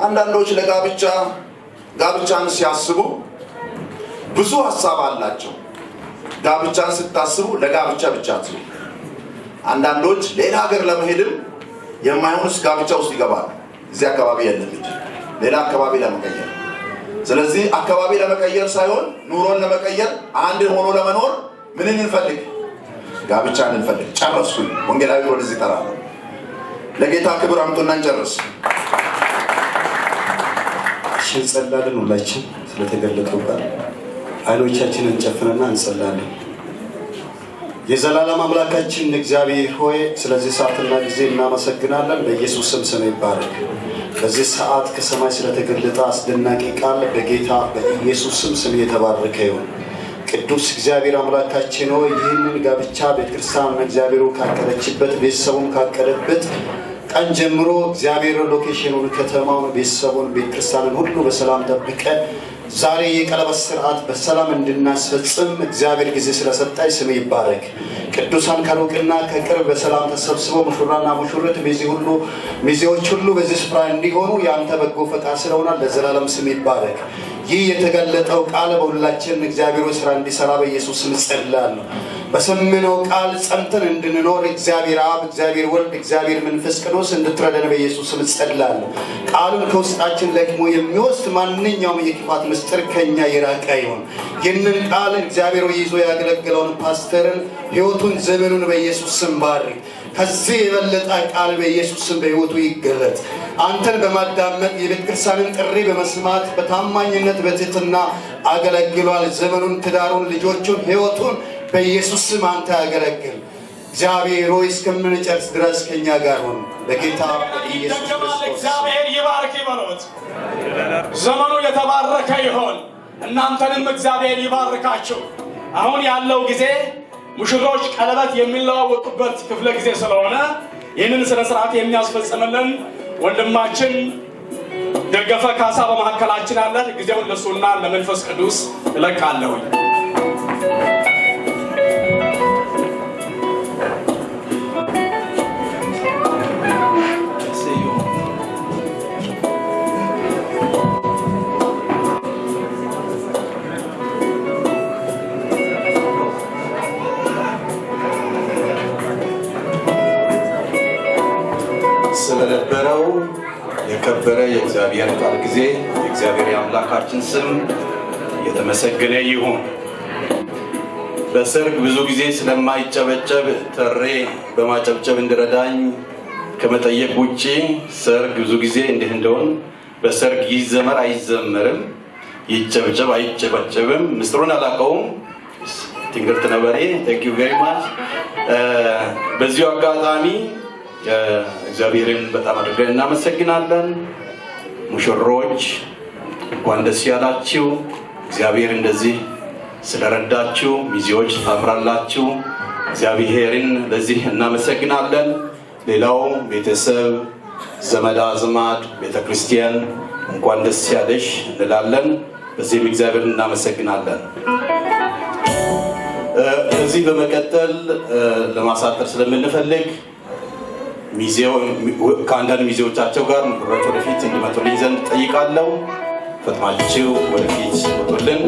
አንዳንዶች ለጋብቻ ጋብቻን ሲያስቡ ብዙ ሀሳብ አላቸው። ጋብቻን ስታስቡ ለጋብቻ ብቻ አትስቡ። አንዳንዶች ሌላ ሀገር ለመሄድም የማይሆንስ ጋብቻ ውስጥ ይገባሉ። እዚህ አካባቢ የለም እንጂ ሌላ አካባቢ ለመቀየር። ስለዚህ አካባቢ ለመቀየር ሳይሆን ኑሮን ለመቀየር፣ አንድ ሆኖ ለመኖር ምንን እንፈልግ? ጋብቻን እንፈልግ። ጨረስኩኝ። ወንጌላዊ ወደዚህ እጠራለሁ። ለጌታ ክብር አምጡና እንጨርስ። እሺ፣ እንጸላለን። ሁላችን ስለተገለጠው ቃል አይኖቻችንን እንጨፍንና እንጸላለን። የዘላለም አምላካችን እግዚአብሔር ሆይ፣ ስለዚህ ሰዓትና ጊዜ እናመሰግናለን። በኢየሱስ ስም ስም ይባረክ። በዚህ ሰዓት ከሰማይ ስለተገለጠ አስደናቂ ቃል በጌታ በኢየሱስ ስም ስም የተባረከ ይሁን። ቅዱስ እግዚአብሔር አምላካችን ሆይ፣ ይህንን ጋብቻ ቤተክርስቲያን እግዚአብሔሩ ካቀደችበት፣ ቤተሰቡን ካቀደበት ቀን ጀምሮ እግዚአብሔር location ኑን፣ ከተማውን፣ ቤተሰቡን፣ ቤተክርስቲያንን ሁሉ በሰላም ጠብቀ ዛሬ የቀለበት ስርዓት በሰላም እንድናስፈጽም እግዚአብሔር ጊዜ ስለሰጣኝ ስም ይባረክ። ቅዱሳን ከሩቅና ከቅርብ በሰላም ተሰብስበው ሙሽራና ሙሽሪት ሚዜ ሁሉ ሚዜዎች ሁሉ በዚህ ስፍራ እንዲሆኑ የአንተ በጎ ፈቃድ ስለሆነ ለዘላለም ስም ይባረክ። ይህ የተገለጠው ቃል በሁላችን እግዚአብሔር ስራ እንዲሰራ በኢየሱስ ስም ጸልያለሁ። በሰማነው ቃል ጸንተን እንድንኖር እግዚአብሔር አብ፣ እግዚአብሔር ወልድ፣ እግዚአብሔር መንፈስ ቅዱስ እንድትረዳን በኢየሱስ ስም ጸልያለሁ። ቃሉን ከውስጣችን ለቅሞ የሚወስድ ማንኛውም የክፋት ምስጢር ከኛ የራቀ ይሁን። ይህንን ቃል እግዚአብሔር ይዞ ያገለገለውን ፓስተርን ሕይወቱን፣ ዘመኑን በኢየሱስ ስም ባርክ። ከዚህ የበለጠ ቃል በኢየሱስ ስም በሕይወቱ ይገለጥ። አንተን በማዳመጥ፣ የቤተ ክርስቲያንን ጥሪ በመስማት በታማኝነት በትህትና አገለግሏል። ዘመኑን፣ ትዳሩን፣ ልጆቹን፣ ሕይወቱን በኢየሱስ ስም አንተ ያገለግል። እግዚአብሔር ሆይ፣ እስከምንጨርስ ድረስ ከኛ ጋር ሁን። በጌታ በኢየሱስ ይደገማል። ክርስቶስ እግዚአብሔር ይባርክ ይበሉት። ዘመኑ የተባረከ ይሆን። እናንተንም እግዚአብሔር ይባርካችሁ። አሁን ያለው ጊዜ ሙሽሮች ቀለበት የሚለዋወጡበት ክፍለ ጊዜ ስለሆነ ይህንን ስነ ስርዓት የሚያስፈጽምልን ወንድማችን ደገፈ ካሳ በመካከላችን አለ። ጊዜውን ለእሱና ለመንፈስ ቅዱስ እለቃለሁኝ። ስለነበረው የከበረ የእግዚአብሔር ቃል ጊዜ የእግዚአብሔር የአምላካችን ስም የተመሰገነ ይሁን። በሰርግ ብዙ ጊዜ ስለማይጨበጨብ ተሬ በማጨብጨብ እንዲረዳኝ ከመጠየቅ ውጪ ሰርግ ብዙ ጊዜ እንዲህ እንደሆን በሰርግ ይዘመር አይዘመርም። ይጨብጨብ አይጨበጨብም ምስጢሩን አላውቀውም። ትንግርት ነበሬ thank you very much። በዚሁ አጋጣሚ እግዚአብሔርን በጣም አድርገን እናመሰግናለን። ሙሽሮች እንኳን ደስ ያላችሁ። እግዚአብሔር እንደዚህ ስለረዳችሁ፣ ሚዜዎች ታምራላችሁ። እግዚአብሔርን ለዚህ እናመሰግናለን። ሌላው ቤተሰብ፣ ዘመድ አዝማድ፣ ቤተ ክርስቲያን እንኳን ደስ ያለሽ እንላለን። በዚህም እግዚአብሔርን እናመሰግናለን። ከዚህ በመቀጠል ለማሳጠር ስለምንፈልግ ሚዜው ከአንዳንድ ሚዜዎቻቸው ጋር ሙሽሮች ወደፊት እንዲመጡልኝ ዘንድ ጠይቃለሁ። ፈጥናችሁ ወደፊት ወጡልን።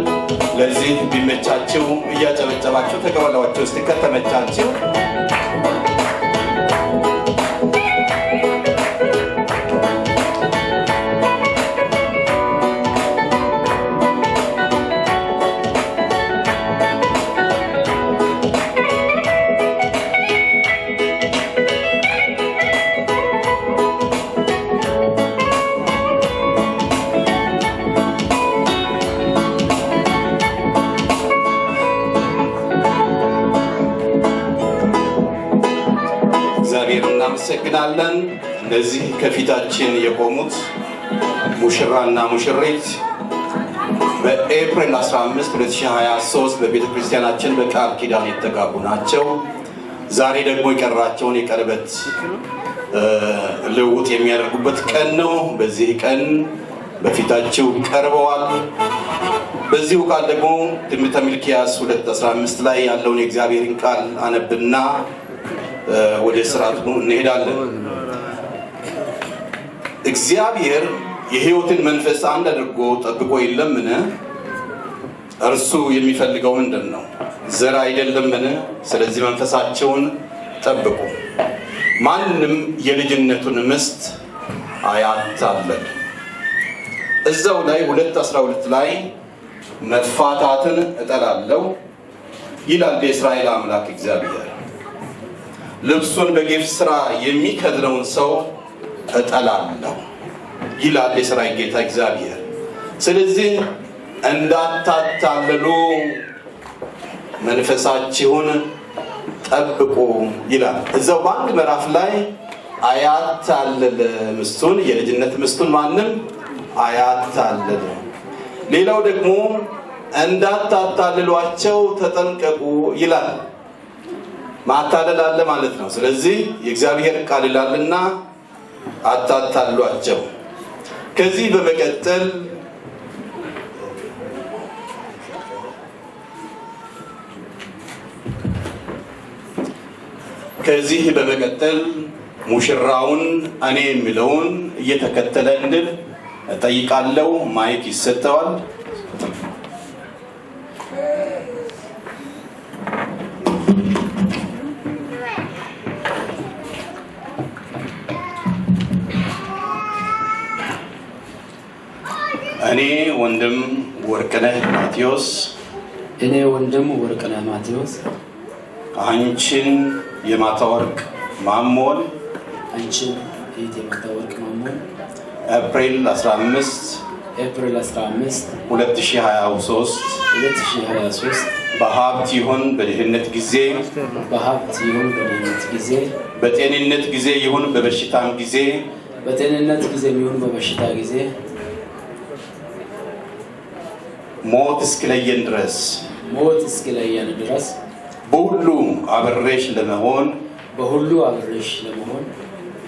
ለዚህ ቢመቻችሁ እያጨበጨባችሁ ተቀበሏቸው እስቲ ከተመቻችሁ። እግዚአብሔር እናመሰግናለን። እነዚህ ከፊታችን የቆሙት ሙሽራና ሙሽሪት በኤፕሪል 15 2023 በቤተ ክርስቲያናችን በቃል ኪዳን የተጋቡ ናቸው። ዛሬ ደግሞ የቀራቸውን የቀለበት ልውውጥ የሚያደርጉበት ቀን ነው። በዚህ ቀን በፊታቸው ቀርበዋል። በዚሁ ቃል ደግሞ ትንቢተ ሚልክያስ 2:15 ላይ ያለውን የእግዚአብሔርን ቃል አነብና ወደ ስርዓቱ እንሄዳለን። እግዚአብሔር የሕይወትን መንፈስ አንድ አድርጎ ጠብቆ የለምን? እርሱ የሚፈልገው ምንድን ነው? ዘር አይደለምን? ስለዚህ መንፈሳቸውን ጠብቁ። ማንም የልጅነቱን ሚስት አያታልል። እዛው ላይ 2:12 ላይ መፋታትን እጠላለሁ ይላል የእስራኤል አምላክ እግዚአብሔር። ልብሱን በግፍ ስራ የሚከድነውን ሰው እጠላለሁ ይላል የእስራኤል ጌታ እግዚአብሔር። ስለዚህ እንዳታታልሉ መንፈሳችሁን ጠብቁ ይላል። እዛው በአንድ ምዕራፍ ላይ አያታልል ምስቱን፣ የልጅነት ምስቱን ማንም አያታልል። ሌላው ደግሞ እንዳታታልሏቸው ተጠንቀቁ ይላል። ማታለል አለ ማለት ነው። ስለዚህ የእግዚአብሔር ቃል ይላልና አታታልሏቸው። ከዚህ በመቀጠል ሙሽራውን እኔ የሚለውን እየተከተለ እንድል እጠይቃለሁ። ማይክ ይሰጠዋል። እኔ ወንድም ወርቅነህ ማቴዎስ፣ እኔ ወንድም ወርቅነህ ማቴዎስ፣ አንቺን የማታወርቅ ማሞን፣ አንቺን እህት የማታወርቅ ማሞን ኤፕሪል 15 ኤፕሪል 15 2023 2023 በሀብት ይሁን በድህነት ጊዜ፣ በሀብት ይሁን በድህነት ጊዜ፣ በጤንነት ጊዜ ይሁን በበሽታም ጊዜ፣ በጤንነት ጊዜ ይሁን በበሽታ ጊዜ፣ ሞት እስኪለየን ድረስ፣ ሞት እስኪለየን ድረስ፣ በሁሉ አብሬሽ ለመሆን፣ በሁሉ አብሬሽ ለመሆን፣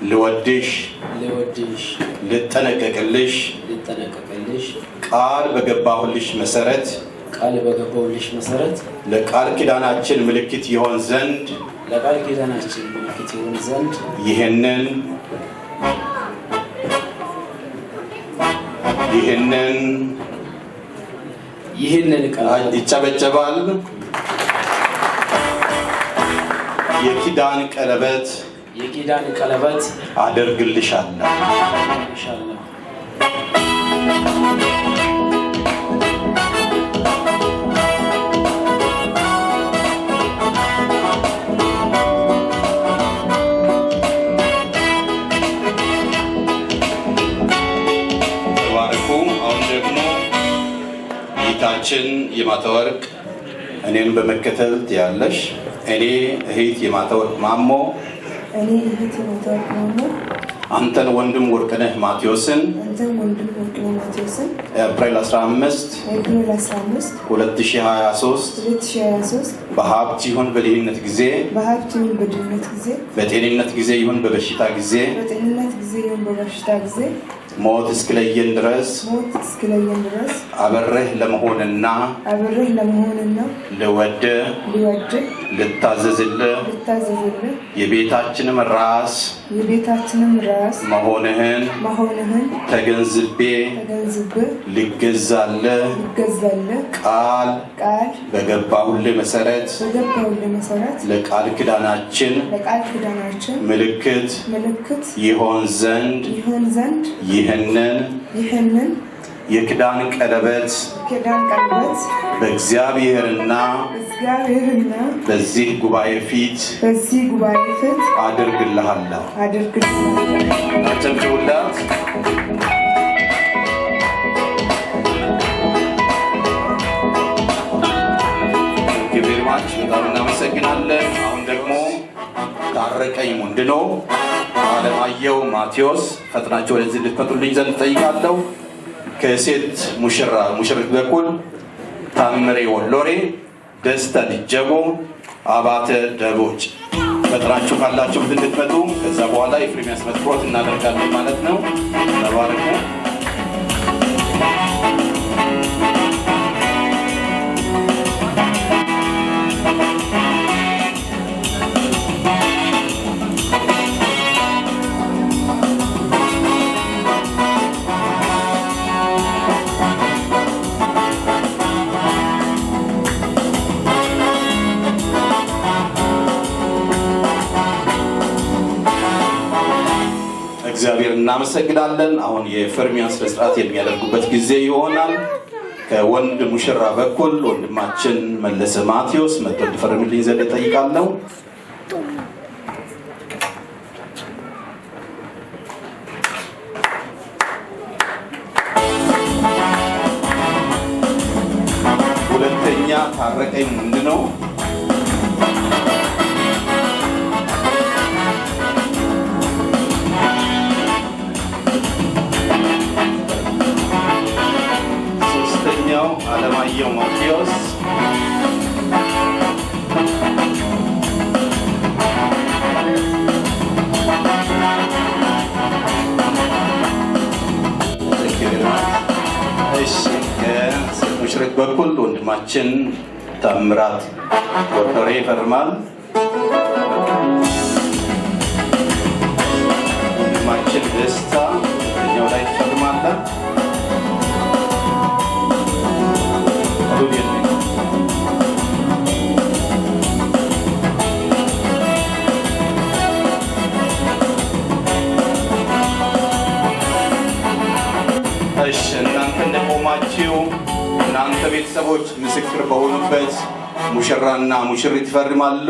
ልወድሽ፣ ልወድሽ፣ ልጠነቀቅልሽ፣ ልጠነቀቅልሽ፣ ቃል በገባሁልሽ መሰረት፣ ቃል በገባሁልሽ መሰረት፣ ለቃል ኪዳናችን ምልክት ይሆን ዘንድ፣ ለቃል ኪዳናችን ምልክት ይሆን ዘንድ፣ ይህንን ይህንን ቃል ይጨበጨባል። የኪዳን ቀለበት የኪዳን ቀለበት አደርግልሻለሁ። አደርግልሻለሁ። ተባረኩ። አሁን ደግሞ እህታችን የማተወርቅ እኔን በመከተል ትያለሽ። እኔ እህት የማተወርቅ ማሞ፣ እኔ እህት የማተወርቅ ማሞ፣ አንተን ወንድም ወርቅነህ ማቴዎስን፣ አንተን ወንድም ወርቅነህ ማቴዎስን፣ ኤፕሪል 15 ኤፕሪል 15 2023 2023 በሀብት ይሁን በድህነት ጊዜ፣ በሀብት ይሁን በድህነት ጊዜ፣ በጤንነት ጊዜ ይሁን በበሽታ ጊዜ፣ በጤንነት ጊዜ ይሁን በበሽታ ጊዜ፣ ሞት እስክለየን ድረስ፣ ሞት እስክለየን ድረስ፣ አብሬህ ለመሆንና አብሬህ ለመሆንና ልወድህ፣ ልወድህ፣ ልታዘዝልህ፣ ልታዘዝልህ፣ የቤታችንም ራስ የቤታችንም ራስ መሆንህን መሆንህን ተገንዝቤ ተገንዝቤ ልገዛልህ ልገዛልህ ቃል ቃል በገባሁልህ መሰረት በገባሁልህ መሰረት ለቃል ኪዳናችን ለቃል ኪዳናችን ምልክት ምልክት ይሆን ዘንድ ይሆን ዘንድ ይህንን ይህንን የኪዳን ቀለበት ኪዳን ቀለበት በእግዚአብሔርና እግዚአብሔርና በዚህ ጉባኤ ፊት በዚህ ጉባኤ ፊት አድርግልሃለሁ። አድርግልሃለሁ። አጨብጭቡላት። Thank you very much። በጣም እናመሰግናለን። አሁን ደግሞ ታረቀኝ ሙንድኖ፣ አለማየሁ ማቴዎስ ፈጥናቸው ወደዚህ እንድትመጡልኝ ዘንድ እጠይቃለሁ። ከሴት ሙሽራ ሙሽሪት በኩል ታምሬ ወሎሬ፣ ደስታ ዲጀቦ፣ አባተ ደቦጭ ፈጥናችሁ ካላችሁበት እንድትመጡ። ከዛ በኋላ የፍሬም ስነ እናደርጋለን ማለት ነው። ተባረኩ። እግዚአብሔር እናመሰግናለን። አሁን የፍርሚያ ስነ ስርዓት የሚያደርጉበት ጊዜ ይሆናል። ከወንድ ሙሽራ በኩል ወንድማችን መለሰ ማቴዎስ መጥቶ እንዲፈርምልኝ ዘንድ እጠይቃለሁ። ሁለተኛ ታረቀኝ ምንድነው? ሶስተኛው አለማየሁ ማቴዎስ፣ Thank you very much። እሺ፣ ከሴት ሙሽሪት በኩል ወንድማችን ታምራት ወርዶሬ ይፈርማል። ወንድማችን ደስታ ሁለተኛው ላይ ትፈርማለህ። እሺ፣ እናንተ እንደቆማችሁ እናንተ ቤተሰቦች ምስክር በሆኑበት ሙሽራና ሙሽሪት ይፈርማሉ።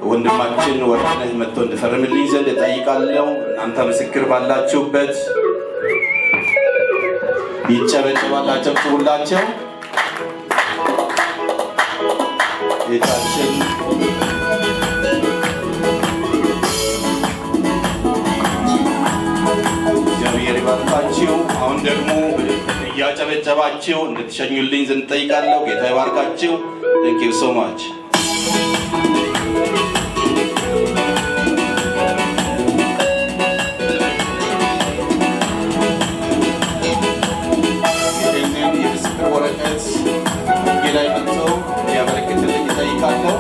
ወንድማችን ወርቅነህ መጥቶ እንዲፈርምልኝ ዘንድ እጠይቃለሁ። እናንተ ምስክር ባላችሁበት ይጨበጨባል። አጨብጭቡላቸው። ጌታችን እግዚአብሔር ይባርካችሁ። አሁን ደግሞ እያጨበጨባችሁ እንድትሸኙልኝ ዘንድ እጠይቃለሁ። ጌታ ይባርካችሁ። Thank you so much። ይህንን የምስክር ወረቀት እጄ ላይ መጥቶ እንዲያበረክትልኝ እጠይቃለሁ።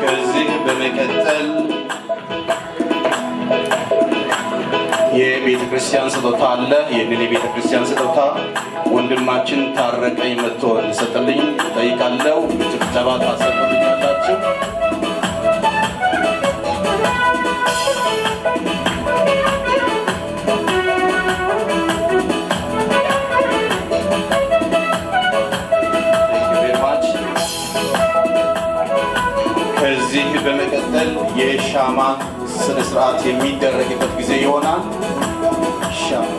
ከዚህ በመቀጠል የቤተ ክርስቲያን ስጦታ አለ። ይህንን የቤተ ክርስቲያን ስጦታ ወንድማችን ታረቀኝ መጥቶ እንዲሰጥልኝ እጠይቃለሁ። በጭብጨባ ታሰጡልኛላችሁ። የሻማ ስነ ስርዓት የሚደረግበት ጊዜ ይሆናል። ሻማ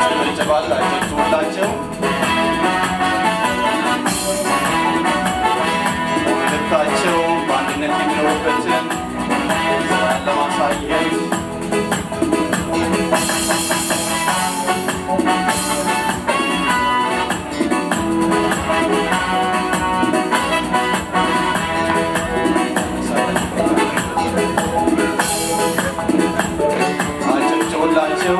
ጨብጭቡላቸው። ሁለታቸው በአንድነት የሚኖሩበትን ስራን ለማሳየት አጨብጭቡላቸው።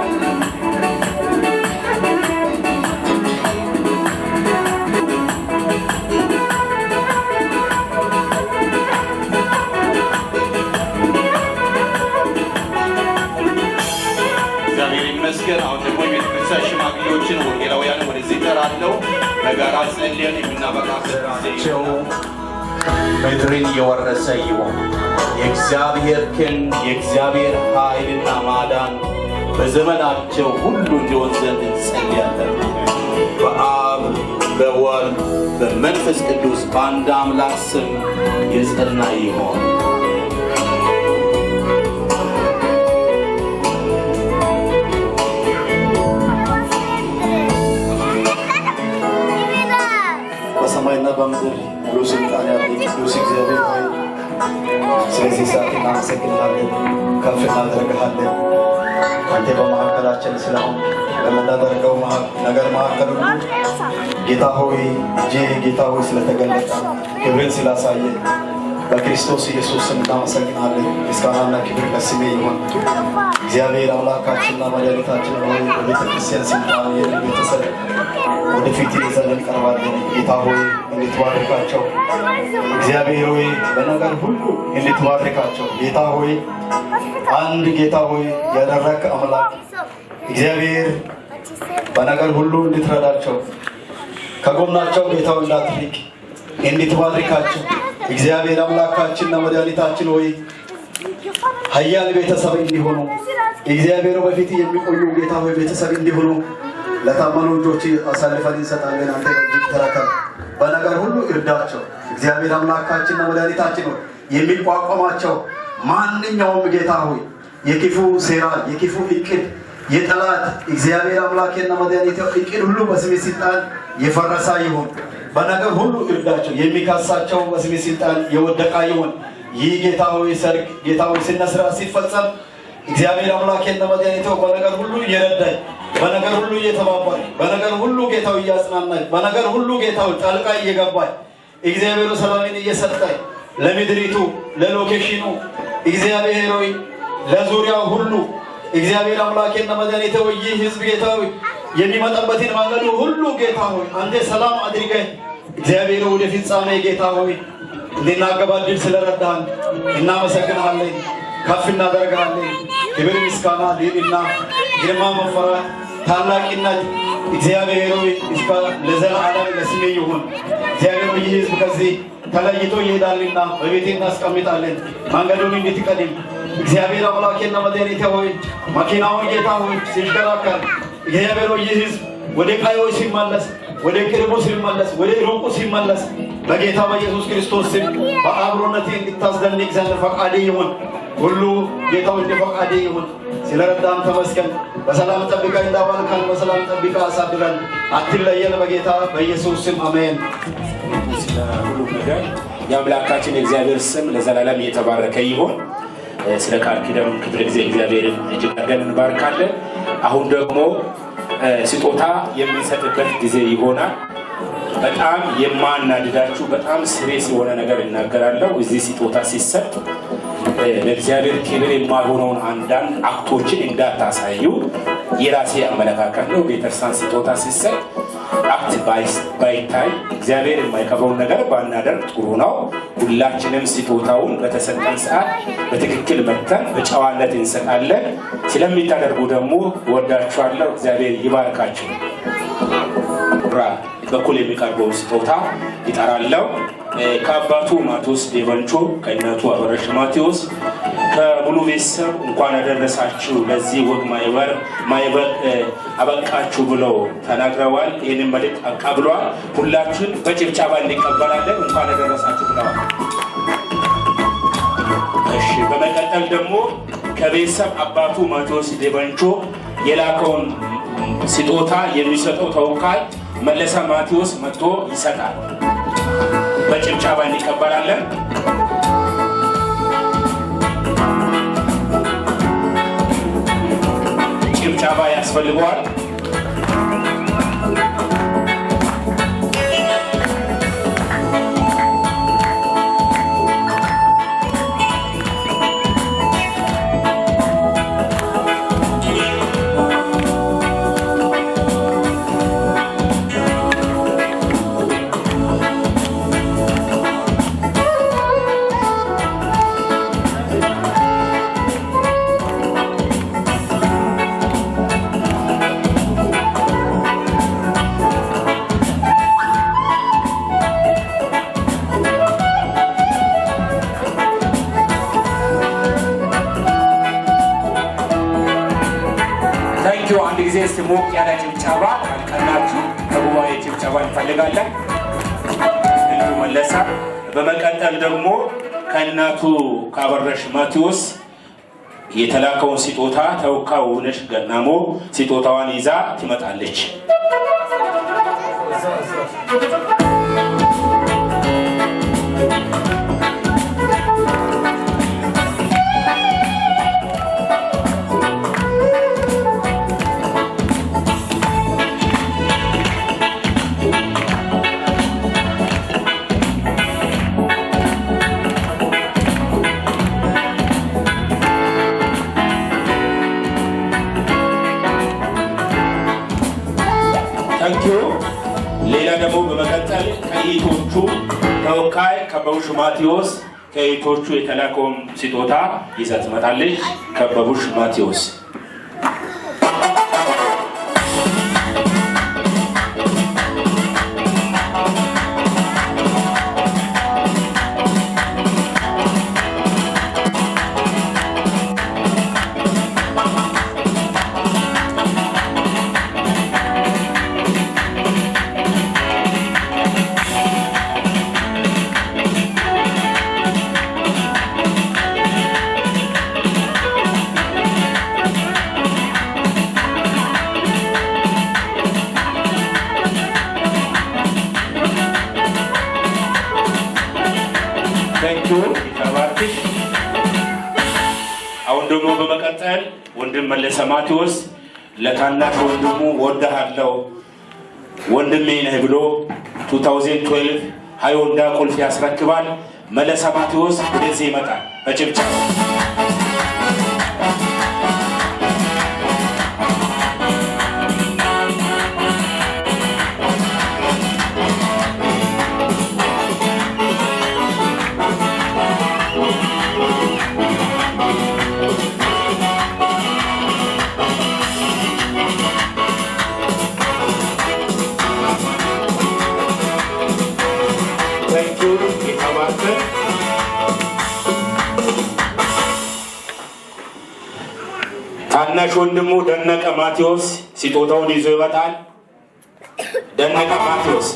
እግዚአብሔር ይመስገን። አሁን ደግሞ የቤተክርስቲያን ሽማግሌዎችን ወንጌላውያን ወደዚህ እጠራለሁ። በጋራ ጸልየን የምናበቃበት ጊዜ ምድርን የወረሰ ይሆን። የእግዚአብሔር ክንድ የእግዚአብሔር ኃይልና ማዳን በዘመናቸው ሁሉ እንዲሆን ዘንድ እንጸልያለን። በአብ በወልድ በመንፈስ ቅዱስ በአንድ አምላክ ስም የጸና ይሆን። በሰማይና በምድር ሙሉ ስልጣን ያለ ቅዱስ እግዚአብሔር ሆይ ስለዚህ ሰዓት እናመሰግንሃለን፣ ከፍ እናደርግሃለን። አንተ በመካከላችን ስለሆንክ በምናደርገው ነገር መካከል ሁሉ ጌታ ሆይ እጅህ ጌታ ሆይ ስለተገለጠ ክብርን ስላሳየ በክርስቶስ ኢየሱስ ስም እናመሰግናለን። ምስጋናና ክብር ለስምህ ይሁን። እግዚአብሔር አምላካችንና መድኃኒታችን ሆይ በቤተ ክርስቲያን ስልጣን ይህንን ቤተሰብ ወደፊት ይዘን እንቀርባለን። ጌታ ሆይ እንድትባርካቸው፣ እግዚአብሔር ሆይ በነገር ሁሉ እንድትባርካቸው፣ ጌታ ሆይ አንድ ጌታ ሆይ ያደረክ አምላክ እግዚአብሔር በነገር ሁሉ እንድትረዳቸው፣ ከጎናቸው ጌታ ሆይ እንዳትርቅ እንድትባርካቸው፣ እግዚአብሔር አምላካችንና መድኃኒታችን ሆይ ኃያል ቤተሰብ እንዲሆኑ፣ እግዚአብሔር በፊት የሚቆዩ ጌታ ሆይ ቤተሰብ እንዲሆኑ ለታመኑ እጆች አሳልፈን እንሰጣለን። አንተ በእጅግ ተረከብ፣ በነገር ሁሉ እርዳቸው። እግዚአብሔር አምላካችንና መድኃኒታችን ሆይ የሚቋቋማቸው ማንኛውም ጌታ ሆይ የክፉ ሴራ፣ የክፉ እቅድ፣ የጠላት እግዚአብሔር አምላኬና መድኃኒቴ እቅድ ሁሉ በስምህ ስልጣን የፈረሰ ይሁን። በነገር ሁሉ እርዳቸው። የሚከሳቸው በስምህ ስልጣን የወደቀ ይሁን። ይህ ጌታ ሆይ ሰርግ ጌታ ሆይ ስነ ስርዓት ሲፈጸም እግዚአብሔር አምላኬና መድኃኒቴ በነገር ሁሉ እየረዳኝ፣ በነገር ሁሉ እየተባበረኝ፣ በነገር ሁሉ ጌታ ሆይ እያጽናናኝ፣ በነገር ሁሉ ጌታ ሆይ ጣልቃ እየገባኝ፣ እግዚአብሔር ሰላምን እየሰጠኝ ለምድሪቱ፣ ለ location ኑ እግዚአብሔር ሆይ ለዙሪያው ሁሉ እግዚአብሔር አምላኬና መድኃኒቴ ሆይ ይህ ህዝብ ጌታ ሆይ የሚመጣበትን መንገዱ ሁሉ ጌታ ሆይ አንተ ሰላም አድርገህ እግዚአብሔር ወደ ፍጻሜ ጌታ ሆይ እንድናገባድል ስለረዳህን እናመሰግንሃለን፣ ከፍ እናደርግሃለን። ክብር፣ ምስጋና፣ ልዕልና፣ ግርማ፣ መፈራት፣ ታላቅነት እግዚአብሔር ሆይ እስከ ለዘላለም ለስምህ ይሁን። እግዚአብሔር ሆይ ይህ ህዝብ ከዚህ ተለይቶ ይሄዳልና በቤት እናስቀምጣለን፣ መንገዱን እንድትቀድም እግዚአብሔር አምላኬና መድኃኒቴ ሆይ መኪናውን ጌታ ሆይ ሲሽከረከር እግዚአብሔር ሆይ ይህ ህዝብ ወደ ቀዬው ሲመለስ፣ ወደ ቅርቡ ሲመለስ፣ ወደ ሩቁ ሲመለስ በጌታ በኢየሱስ ክርስቶስ ስም በአብሮነት እንድታስደንቅ ዘንድ ፈቃድህ ይሁን። ሁሉ ጌታው እንደ ፈቃድህ ይሁን። ስለረዳን ተመስገን። በሰላም ጠብቀህ እንዳዋልከን በሰላም ጠብቀህ አሳድረን። አትለየን በጌታ በኢየሱስ ስም አሜን። ስለ ሁሉም ነገር የአምላካችን የእግዚአብሔር ስም ለዘላለም እየተባረከ ይሁን። ስለ ቃል ኪዳኑ ክፍለ ጊዜ እግዚአብሔርን እጅግ አድርገን እንባርካለን። አሁን ደግሞ ስጦታ የምንሰጥበት ጊዜ ይሆናል። በጣም የማናድዳችሁ በጣም serious የሆነ ነገር እናገራለሁ። እዚህ ስጦታ ሲሰጥ ለእግዚአብሔር ክብር የማይሆነውን አንዳንድ act ኦችን እንዳታሳዩ። የራሴ አመለካከት ነው። ቤተክርስቲያን ስጦታ ሲሰጥ act ባይታይ፣ እግዚአብሔር የማይከብረውን ነገር ባናደርግ ጥሩ ነው። ሁላችንም ስጦታውን በተሰጠን ሰዓት በትክክል መጥተን በጨዋነት እንሰጣለን። ስለሚታደርጉ ደግሞ ወዳችኋለሁ። እግዚአብሔር ይባርካችሁ። በኩል የሚቀርበው ስጦታ ይጠራለው። ከአባቱ ማቴዎስ ዴቨንቾ፣ ከእናቱ አበረሽ ማቴዎስ፣ ከሙሉ ቤተሰብ እንኳን አደረሳችሁ፣ ለዚህ ወግ ማይበር አበቃችሁ ብለው ተናግረዋል። ይህንን መልእክት አቀብለዋል። ሁላችሁን በጭብጨባ እንቀበላለን። እንኳን አደረሳችሁ ብለዋል። እሺ፣ በመቀጠል ደግሞ ከቤተሰብ አባቱ ማቴዎስ ዴቨንቾ የላከውን ስጦታ የሚሰጠው ተወካይ መለሰ ማቴዎስ መጥቶ ይሰጣል። በጭብጨባ እንቀበላለን። ጭብጨባ ያስፈልገዋል። Thank you። አንድ ጊዜ እስቲ ሞቅ ያለ ጭብጨባ ካልቀናችሁ ከጉባኤ ጭብጨባ እንፈልጋለን። Thank you መለሰ። በመቀጠል ደግሞ ከእናቱ ካበረሽ ማቴዎስ የተላከውን ስጦታ ተወካዩ ውብነሽ ገናሞ ስጦታዋን ይዛ ትመጣለች። Thank you። ሌላ ደግሞ በመቀጠል ከእህቶቹ ተወካይ ከበቡሽ ማቴዎስ ከእህቶቹ የተላከውን ስጦታ ይዛ ትመጣለች። ከበቡሽ ማቴዎስ። Thank you፣ ይባርክሽ። አሁን ደግሞ በመቀጠል ወንድም መለሰ ማቴዎስ ለታናሽ ወንድሙ ወድሃለሁ፣ ወንድሜ ነህ ብሎ 2012 ሃዮንዳ ቁልፍ ያስረክባል። መለሰ ማቴዎስ ወደዚህ ይመጣል በጭብጨባ። Thank you፣ ጌታ ባርክ። ታናሽ ወንድሙ ደነቀ ማቴዎስ ስጦታውን ይዞ ይመጣል። ደነቀ ማቴዎስ።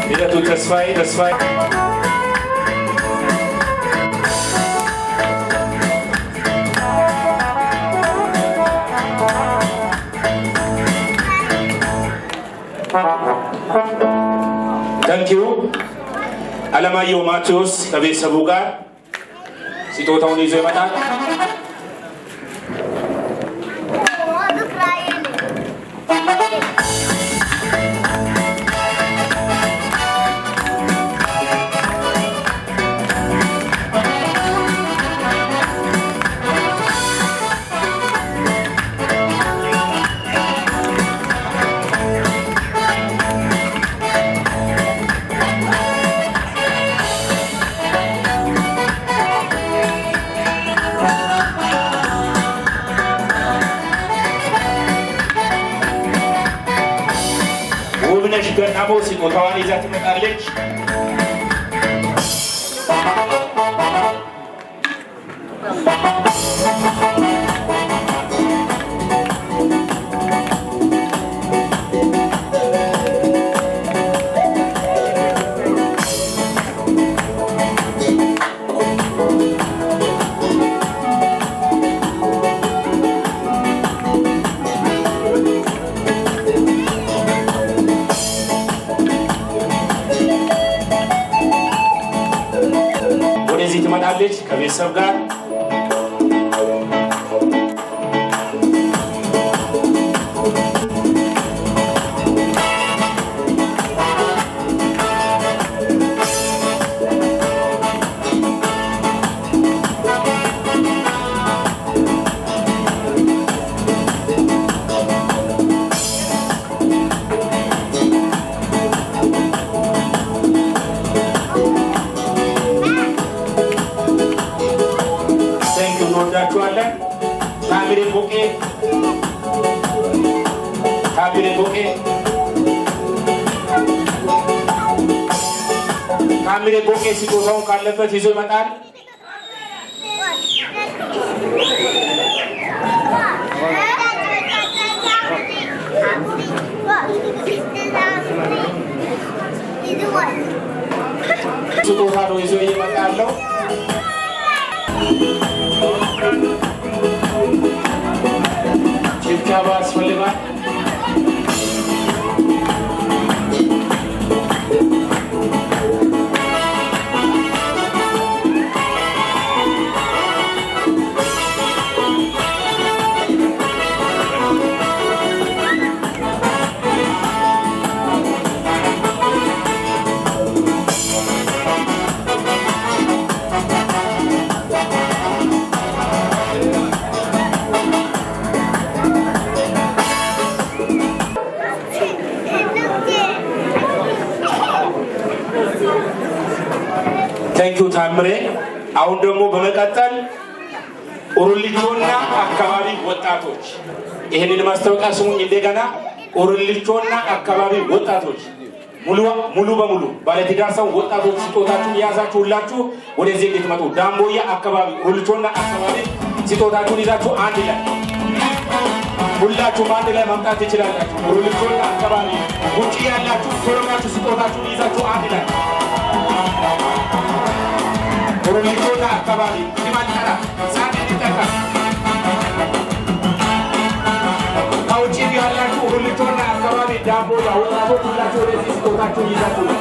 ልደቱ ተስፋዬ ተስፋዬ። Thank you። አለማየሁ ማቴዎስ ከቤተሰቡ ጋር ስጦታውን ይዞ ይመጣል። ውብነሽ ገናሞ ስጦታዋን ይዛ ትመጣለች። ወደዚህ ትመጣለች ከቤተሰብ ጋር። Thank you፣ እንወዳችኋለን። ታምሬ ቦቄ፣ ታምሬ ቦቄ፣ ታምሬ ቦቄ ስጦታውን ካለበት ይዞ ይመጣል። ስጦታ ነው ይዞ እየመጣ ያለው። ጭብጨባ ያስፈልጋል። Thank you ታምሬ። አሁን ደግሞ በመቀጠል ኡሩልቾና አካባቢ ወጣቶች፣ ይህንን ማስታወቂያ ስሙኝ እንደገና። ኡሩልቾና አካባቢ ወጣቶች ሙሉ በሙሉ ባለትዳር ሰው ወጣቶች ስጦታችሁን የያዛችሁ ሁላችሁ ወደዚህ እንድትመጡ፣ ዳምቦያ አካባቢ፣ ኡሩልቾና አካባቢ ስጦታችሁን ይዛችሁ አንድ ላይ ሁላችሁም አንድ ላይ መምጣት ትችላላችሁ። ኡሩልቾና አካባቢ ውጭ ያላችሁ ቶሎ ብላችሁ ስጦታችሁን ይዛችሁ አንድ ላይ፣ ኡሩልቾና አካባቢ ሲማልጠራ ሰዓት እንዲጠቃ፣ ከውጭ ያላችሁ ኡሩልቾና አካባቢ ዳምቦያ ወጣቶች ሁላችሁ ወደዚህ ስጦታችሁን ይዛችሁ ነው።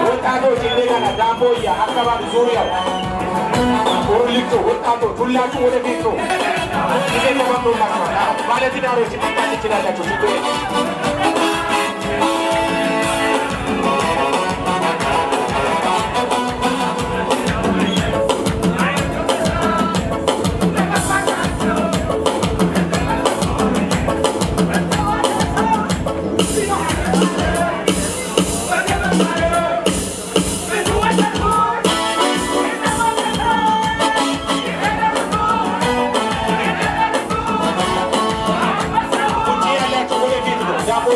ወጣቶች እንደገና ዳምቦያ አካባቢ ዙሪያው ኡሩልቾ ወጣቶች ሁላችሁ ወደፊት ነው። ጊዜ ተፈቅዶላችኋል። አዎ፣ ባለትዳሮች መምጣት ትችላላችሁ። ችግር የለም። ውጭ ያላችሁ ወደፊት ነው። ዳምቦያ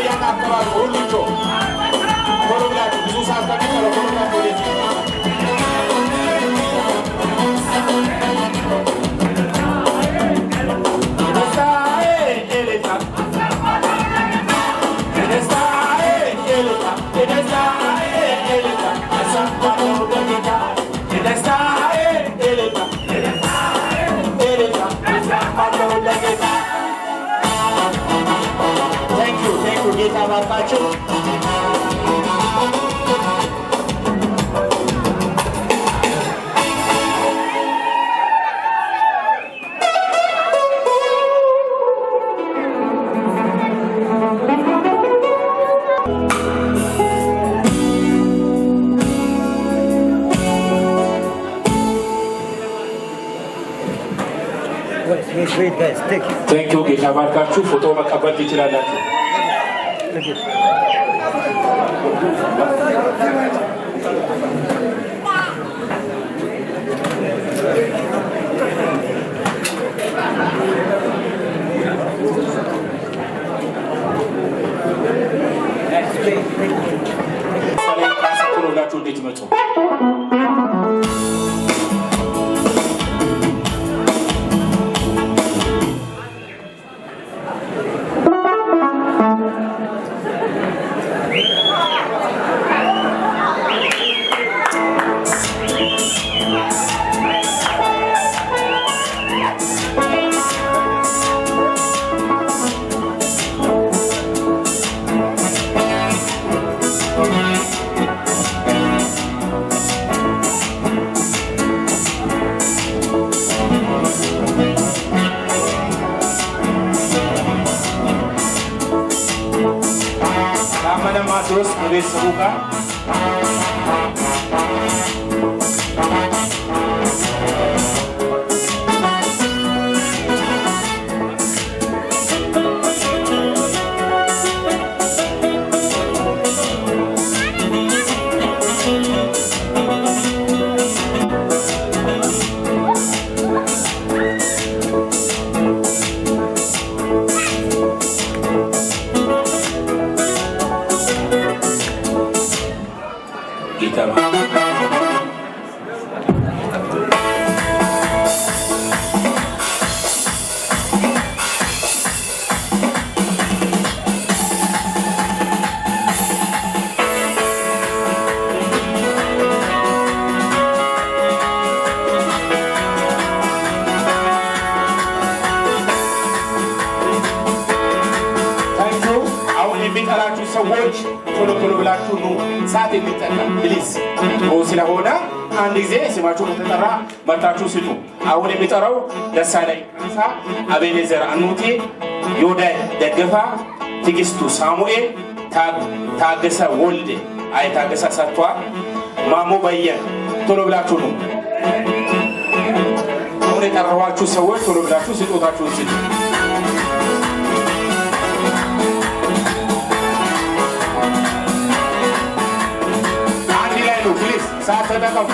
አለው ለጌታ። Thank you, thank you። ጌታ ባርካችሁ። Wait, wait, wait, guys. Take it. Thank you። ጌታ ባርካችሁ። ፎቶ መቀበል ትችላላችሁ። Look it. Guys, wait, wait. ምሳሌ ካሳ ቶሎ ብላችሁ እንድትመጡ። ታመነ ማቴዎስ ከቤተሰቡ ጋር። ጌታ Thank you። አሁን የሚጠራችሁ ሰዎች ቶሎ ቶሎ ብላችሁ ኑ። ሰዓት የሚጠቀም please ስለሆነ አንድ ጊዜ ስማችሁ ከተጠራ መታችሁ ስጡ። አሁን የሚጠራው ደሳለኝ ካሳ፣ አቤኔዘር አኑቴ፣ ዮዳይ ደገፋ፣ ትግስቱ ሳሙኤል፣ ታገሰ ወልዴ፣ አይ ታገሰ ሰጥቷል፣ ማሞ በየነ ቶሎ ብላችሁ ኑ። አሁን የጠራኋችሁ ሰዎች ቶሎ ብላችሁ ስጦታችሁን ስጡ። አንድ ላይ ነው please፣ ሰዓት ተጠቀሙ።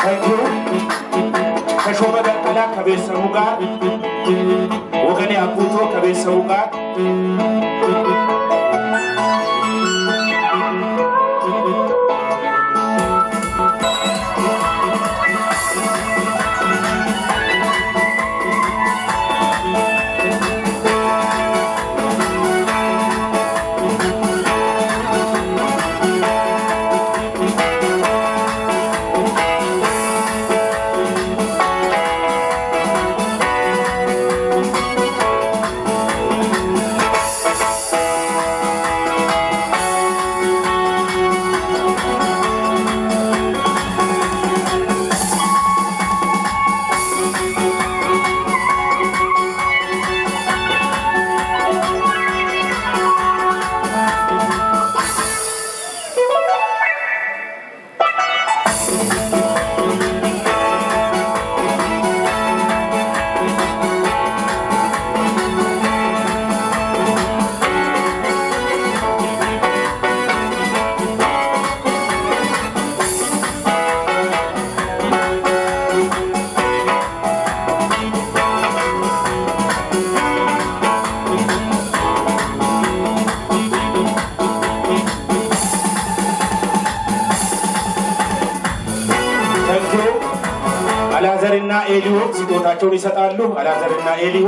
Thank you። ተሾመ በቀለ ከቤተሰቡ ጋር፣ ወገኔ አቡቶ ከቤተሰቡ ጋር። ኤሊሁ ስጦታቸውን ይሰጣሉ። አላዛርና ኤሊሁ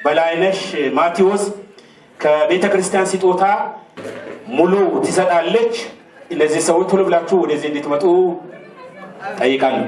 በላይነሽ ማቴዎስ ከቤተ ክርስቲያን ስጦታ ሙሉ ትሰጣለች። እነዚህ ሰዎች ቶሎ ብላችሁ ወደዚህ እንድትመጡ ጠይቃለሁ።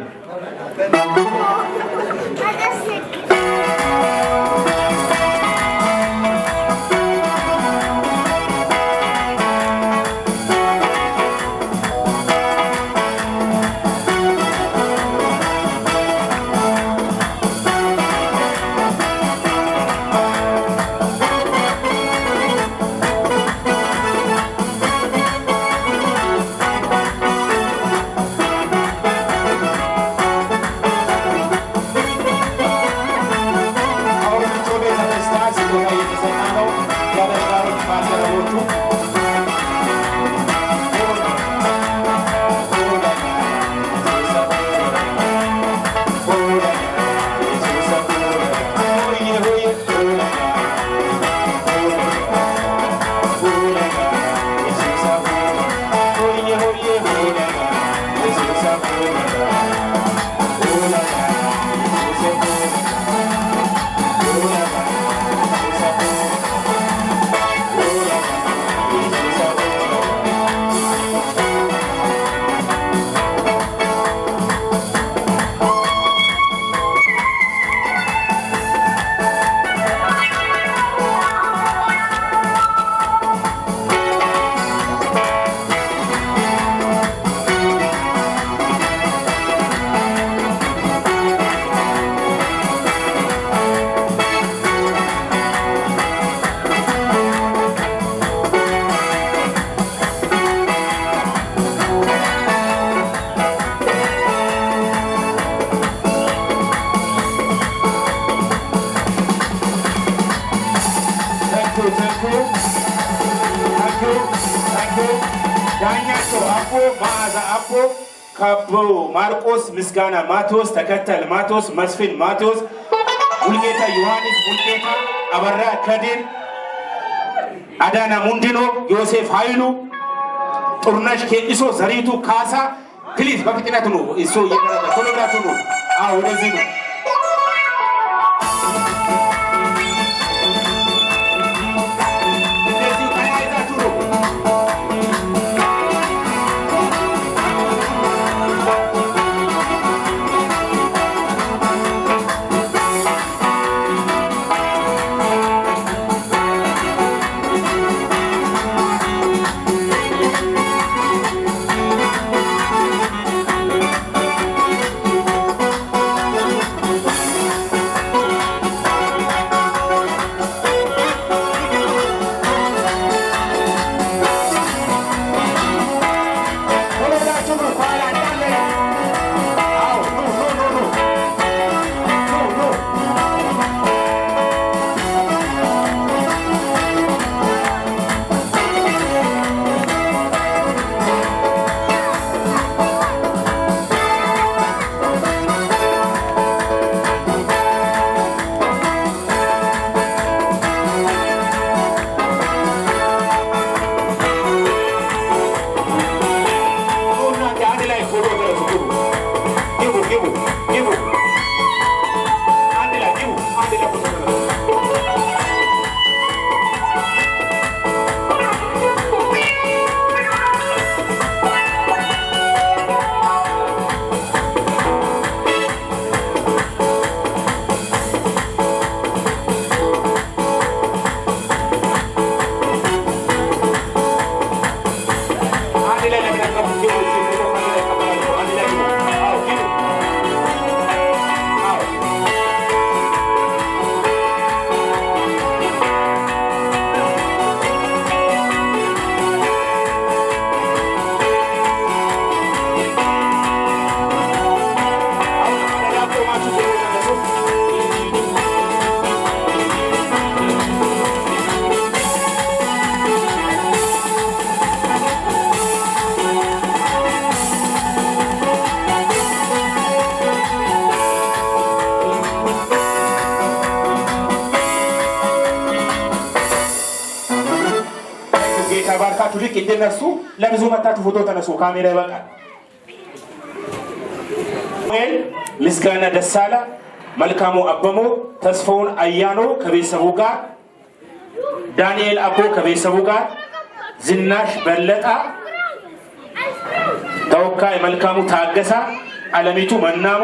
ዳኛቸው አቦ፣ መዓዛ አቦ፣ ካቦ ማርቆስ፣ ምስጋና ማቴዎስ፣ ተከተል ማቴዎስ፣ መስፍን ማቴዎስ፣ ሙልጌታ ዮሐንስ፣ ሙልጌታ አበራ፣ ከድር አዳና፣ ሙንዲኖ፣ ዮሴፍ ኃይሉ፣ ጥሩነሽ ኬኢሶ፣ ዘሪቱ ካሳ። Please በፍጥነት ነው እሱ እየቀረበ፣ ቶሎ ብላችሁ ነው። አዎ ወደዚህ ነው። እንደዚሁ ተያይዛችሁ ነው። ዝቅ እንዲነሱ ለብዙ መታችሁ ፎቶ ተነሱ። ካሜራ ይበቃል። ምስጋና ደሳላ፣ መልካሙ አበሞ፣ ተስፋውን አያኖ ከቤተሰቡ ጋር፣ ዳንኤል አቦ ከቤተሰቡ ጋር፣ ዝናሽ በለጣ፣ ተወካይ መልካሙ ታገሳ፣ አለሚቱ መናሞ፣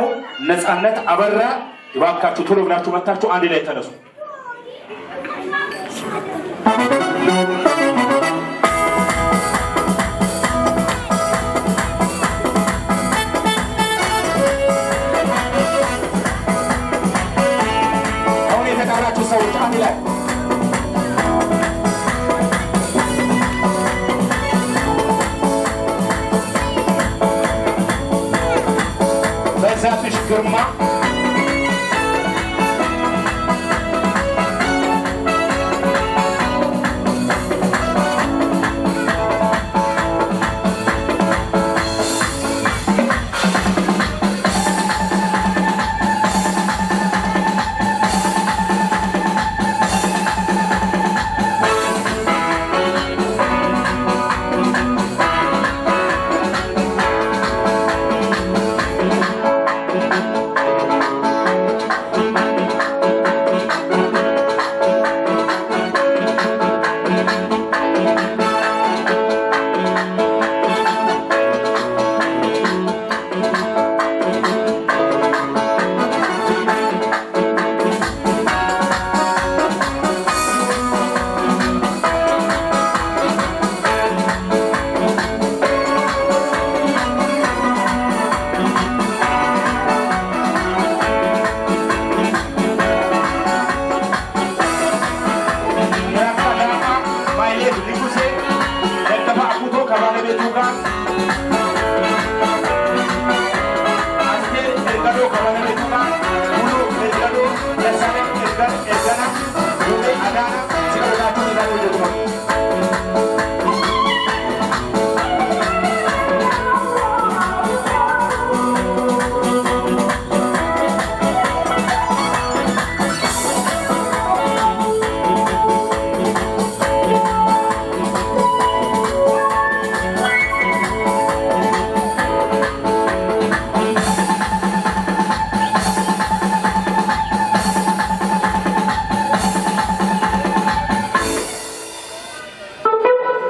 ነፃነት አበራ። እባካችሁ ቶሎ ብላችሁ መታችሁ አንድ ላይ ተነሱ። አሁን የተጠራችሁ ሰዎች አንድ ላይ። በዛብሽ ግርማ፣ ምራፋ ዳማ፣ ማይሌት ንጉሴ፣ ደገፋ አኩቶ ከባለቤቱ ጋር፣ አስቴር ኤርገዶ ከባለቤቱ ጋር፣ ሙሉ ኤርገዶ፣ ደሳለኝ ኤርገና፣ ቡሬ አዳና ስጦታችሁን ይዛችሁ እንድትመጡ።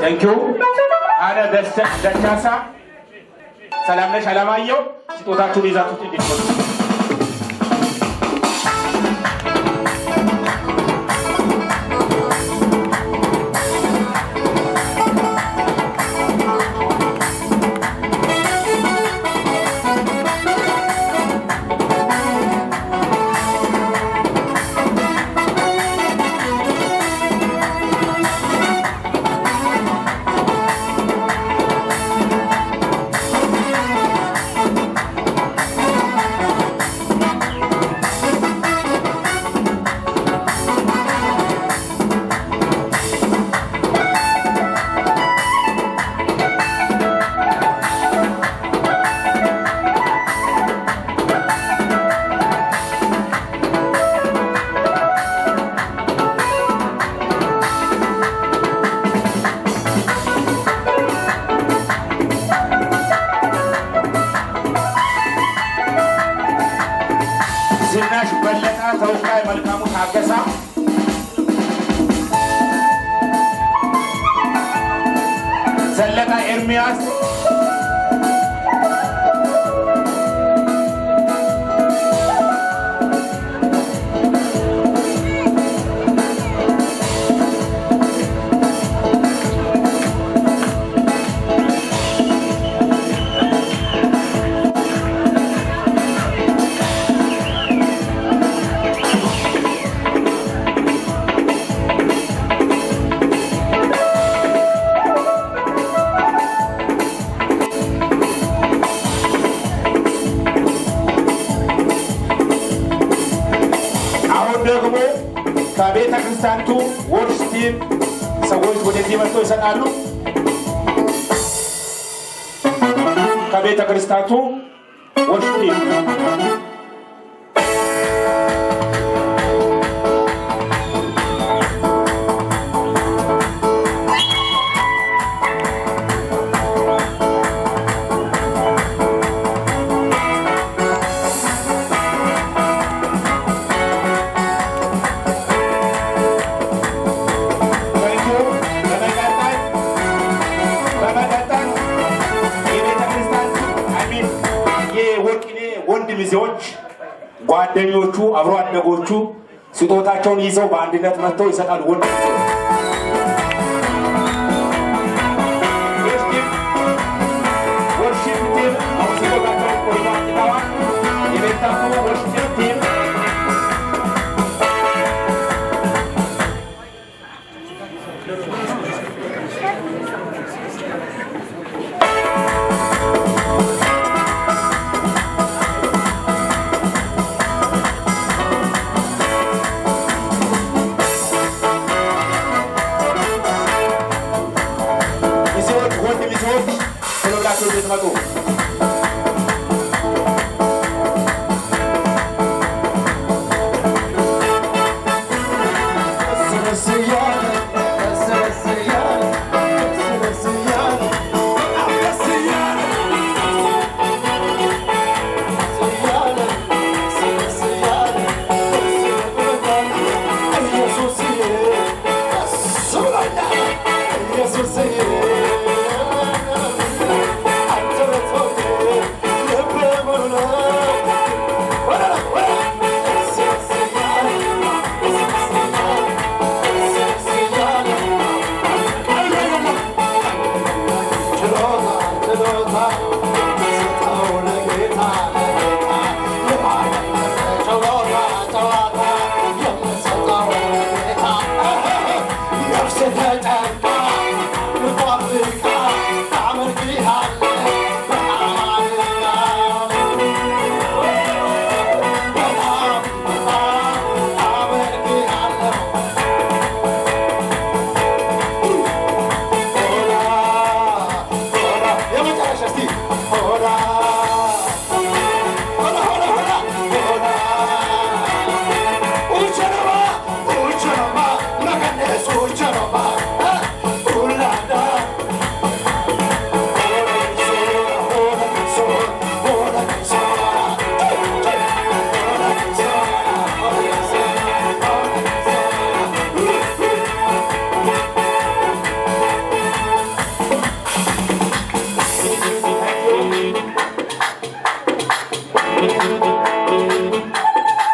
Thank you. አነ ደቻሳ፣ ሰላምነሽ አለማየሁ ስጦታችሁን ይዛችሁ እንድትመጡ። ዝናሽ በለጠ፣ ተወካይ መልካሙ ታገሳ፣ ዘለቀ ኤርሚያስ፣ አሁን ደግሞ ከቤተ ክርስቲያኒቱ worship team ሰዎች ወደዚህ መጥተው ይሰጣሉ። ከቤተ ክርስቲያኒቱ worship team። ወንድ ሚዜዎች ጓደኞቹ፣ አብሮ አደጎቹ ስጦታቸውን ይዘው በአንድነት መጥተው ይሰጣሉ። ወንድ ሚዜዎች worship team አሁን ስጦታቸውን ቆይቶ አምጥተዋል። የቤታቱ worship team። ሚዜዎች፣ ወንድ ሚዜዎች ቶሎ ብላችሁ እንድትመጡ።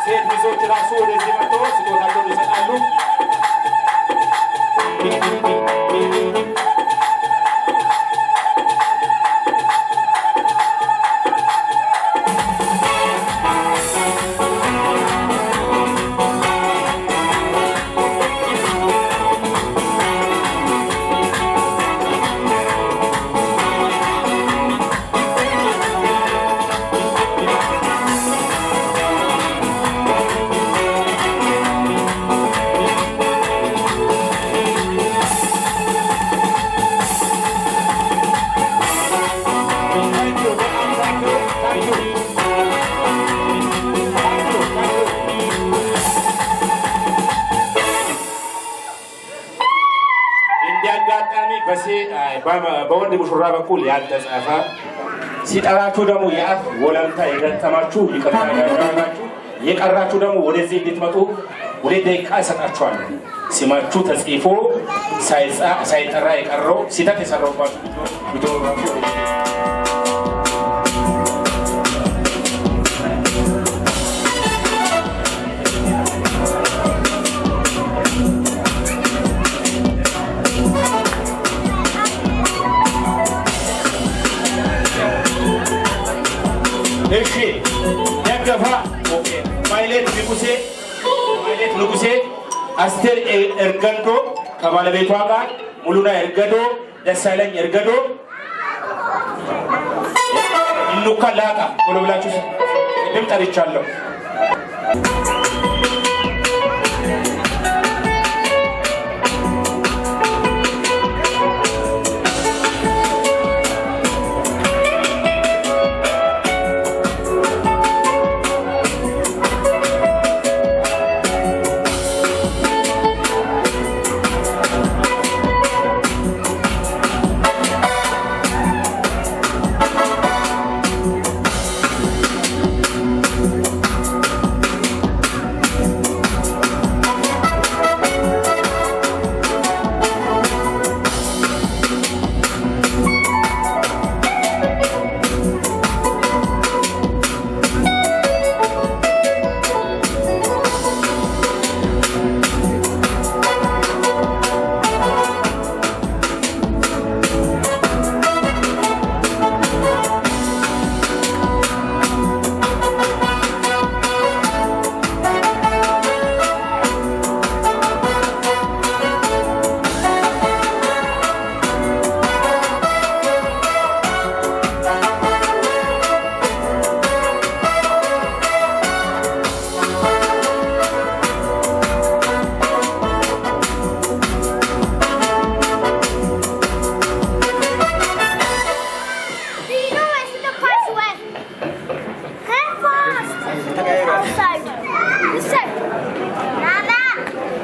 ሴት ሚዜዎች ራሱ ወደዚህ መጥተው ስጦታቸውን ይሰጣሉ። Thank you. በጣም thank you. Thank you. Thank you. Thank you. እንደ አጋጣሚ በወንድ ሙሽራ በኩል ያልተጻፈ፣ ሲጠራችሁ ደግሞ የአፍ ወለምታ የገጠማችሁ ይቅርታ ያደረጋችሁ፣ የቀራችሁ ደግሞ ወደዚህ እንድትመጡ 2 ደቂቃ እሰጣችኋለሁ። ስማችሁ ተጽፎ ሳይጠራ የቀረው፣ ስህተት የሰራሁባችሁ ብትኖራችሁ ወደዚህ። እሺ፣ ደገፋ፣ okay። ማይሌት ንጉሴ፣ ማይሌት ንጉሴ፣ አስቴር ኤርገንዶ ከባለቤቷ ጋር፣ ሙሉና ኤርገዶ፣ ደሳለኝ ኤርገዶ፣ እንኳ ላቃ ቶሎ ብላችሁ ቅድም ጠርቻለሁ።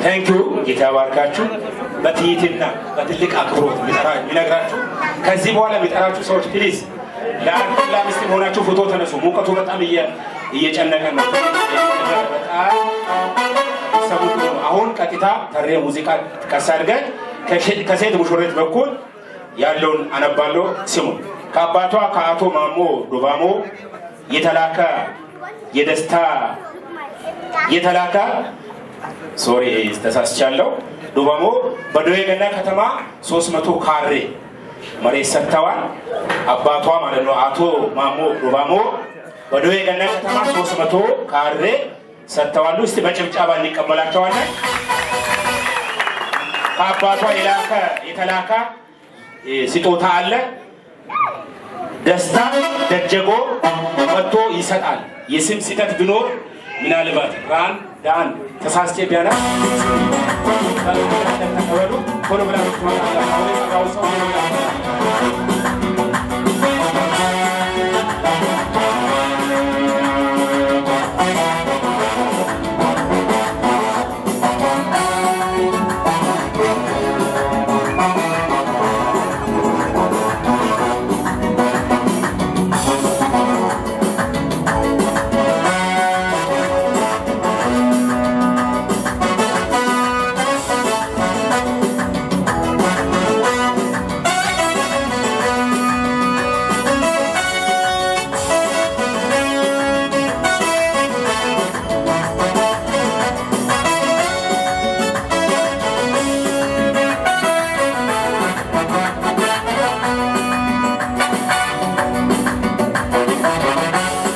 Thank you። ጌታ ባርካችሁ። በትህትና በትልቅ አክብሮት የሚነግራችሁ ከዚህ በኋላ የሚጠራችሁ ሰዎች please ለአንድ ለአምስት ሆናችሁ ፎቶ ተነሱ። ሙቀቱ በጣም እየጨነቀ ነው። በጣም ሰቡ ነው። አሁን ቀጥታ ተሬ ሙዚቃ ቀስ አድርገን ከሴት ሙሽሪት በኩል ያለውን አነባለሁ። ስሙ። ከአባቷ ከአቶ ማሞ ዱባሞ የተላከ የደስታ የተላከ፣ sorry ተሳስቻለሁ። ዱባሞ በዶዬ ገና ከተማ 300 ካሬ መሬት ሰጥተዋል። አባቷ ማለት ነው አቶ ማሞ ዱባሞ በዶዬ ገና ከተማ 300 ካሬ ሰጥተዋል። እስቲ በጭብጨባ እንቀበላቸዋለን። ከአባቷ የተላከ ስጦታ አለ። ደስታ ደጀጎ መጥቶ ይሰጣል። የስም ስህተት ቢኖር ምናልባት ራን ዳን ተሳስቼ ቢያና ተቀበሉ። ቶሎ ብላችሁ ትመጣላችሁ። አሁን የጠራው ሰው ቶሎ ብላችሁ።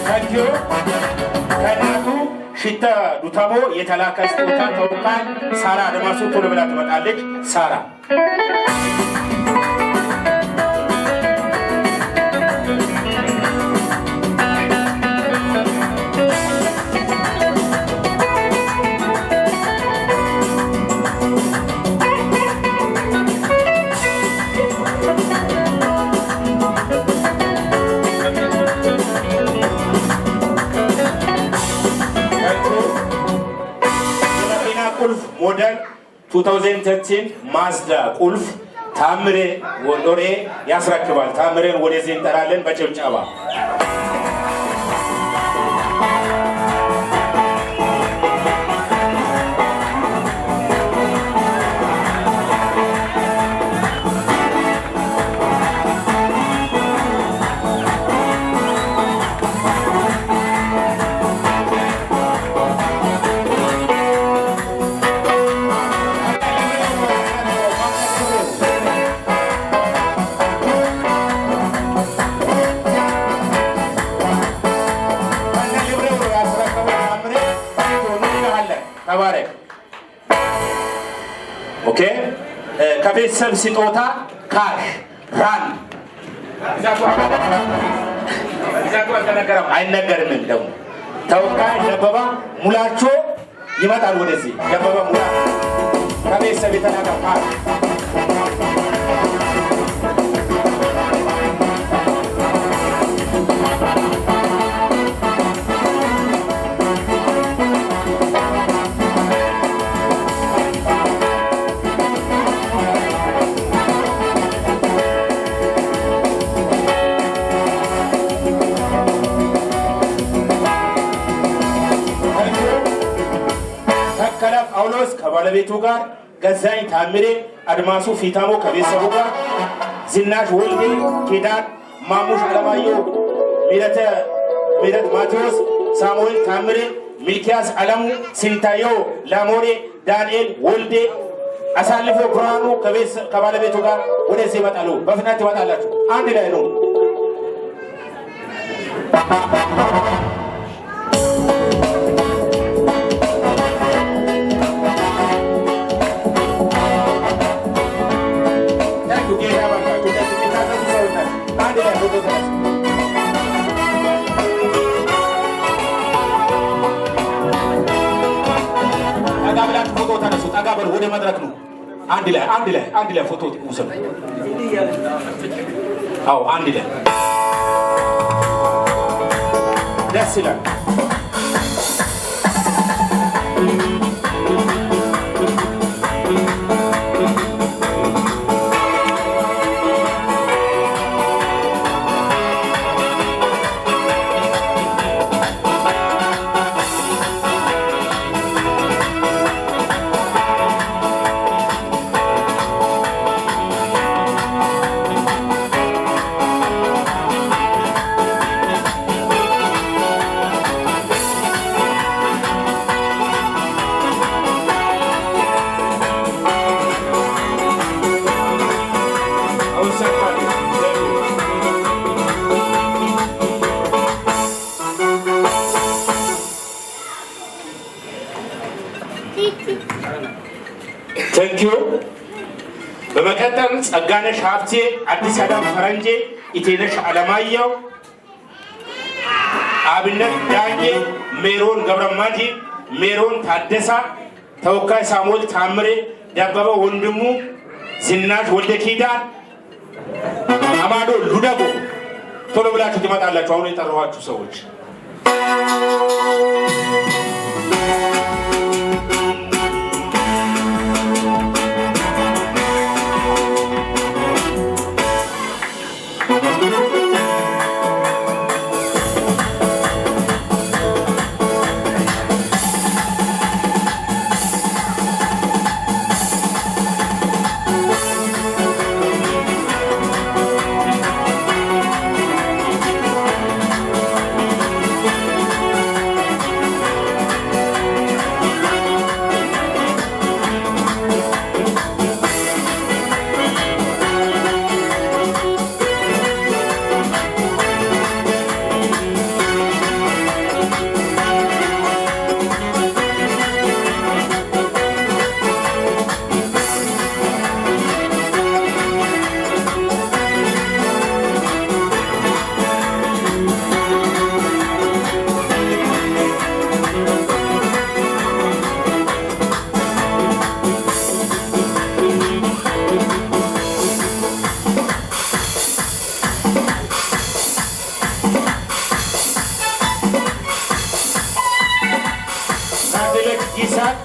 Thank you። ከእናቱ ሽታ ዱታሞ የተላከ ስጦታ ተወካይ ሳራ አድማሱ ቶሎ ብላ ትመጣለች። ሳራ። የመኪና ቁልፍ ሞዴል 2013 ማዝዳ ቁልፍ ታምሬ ወሎሬ ያስረክባል። ታምሬን ወደዚህ እንጠራለን በጭብጨባ። ተባረክ። Okay፣ ከቤተሰብ ስጦታ cash ራን አልተነገረም፣ አይነገርም። ደግሞ ተወካይ ደበባ ሙላቾ ይመጣል ወደዚህ። ደበባ ሙላ ከቤተሰብ የተላከ cash። ተከለ ጳውሎስ ከባለቤቱ ጋር፣ ገዛኝ ታምሬ፣ አድማሱ ፊታሞ ከቤተሰቡ ጋር፣ ዝናሽ ወልዴ፣ ኪዳን ማሙሽ፣ አለማየሁ ምህረት፣ ማቴዎስ፣ ሳሙኤል ታምሬ፣ ሚልኪያስ አለሙ፣ ስንታየው ላሞሬ፣ ዳንኤል ወልዴ፣ አሳልፎ ብርሃኑ ከባለቤቱ ጋር ወደዚህ ይመጣሉ። በፍጥነት ይመጣላችሁ። አንድ ላይ ነው። Thank you። ጌታ ባርካችሁ። እንደዚህ የሚታዘዙ ሰዎች ናቸው። አንድ ላይ ፎቶ ተነሱ። ጠጋ ብላችሁ ፎቶ ተነሱ። ጠጋ በሉ፣ ወደ መድረክ ነው። አንድ ላይ፣ አንድ ላይ፣ አንድ ላይ ፎቶ ውሰዱ። አዎ፣ አንድ ላይ ደስ ይላል። Thank you። በመቀጠል ጸጋነሽ ሀብቴ፣ አዲስ አዳም ፈረንጄ፣ ኢቴነሽ አለማየሁ፣ አብነት ዳኜ፣ ሜሮን ገብረማጂ፣ ሜሮን ታደሳ፣ ተወካይ ሳሙኤል ታምሬ፣ ደበበ ወንድሙ፣ ዝናሽ ወልደ ኪዳን፣ አማዶ ሉደጎ። ቶሎ ብላችሁ ትመጣላችሁ። አሁን የጠራኋችሁ ሰዎች። ታደለች ይስሐቅ፣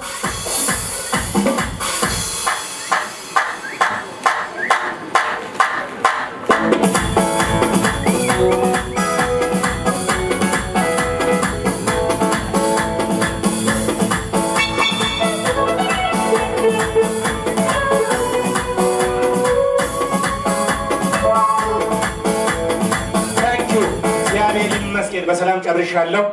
Thank you። እግዚአብሔር ይመስገን፣ በሰላም ጨርሻለሁ።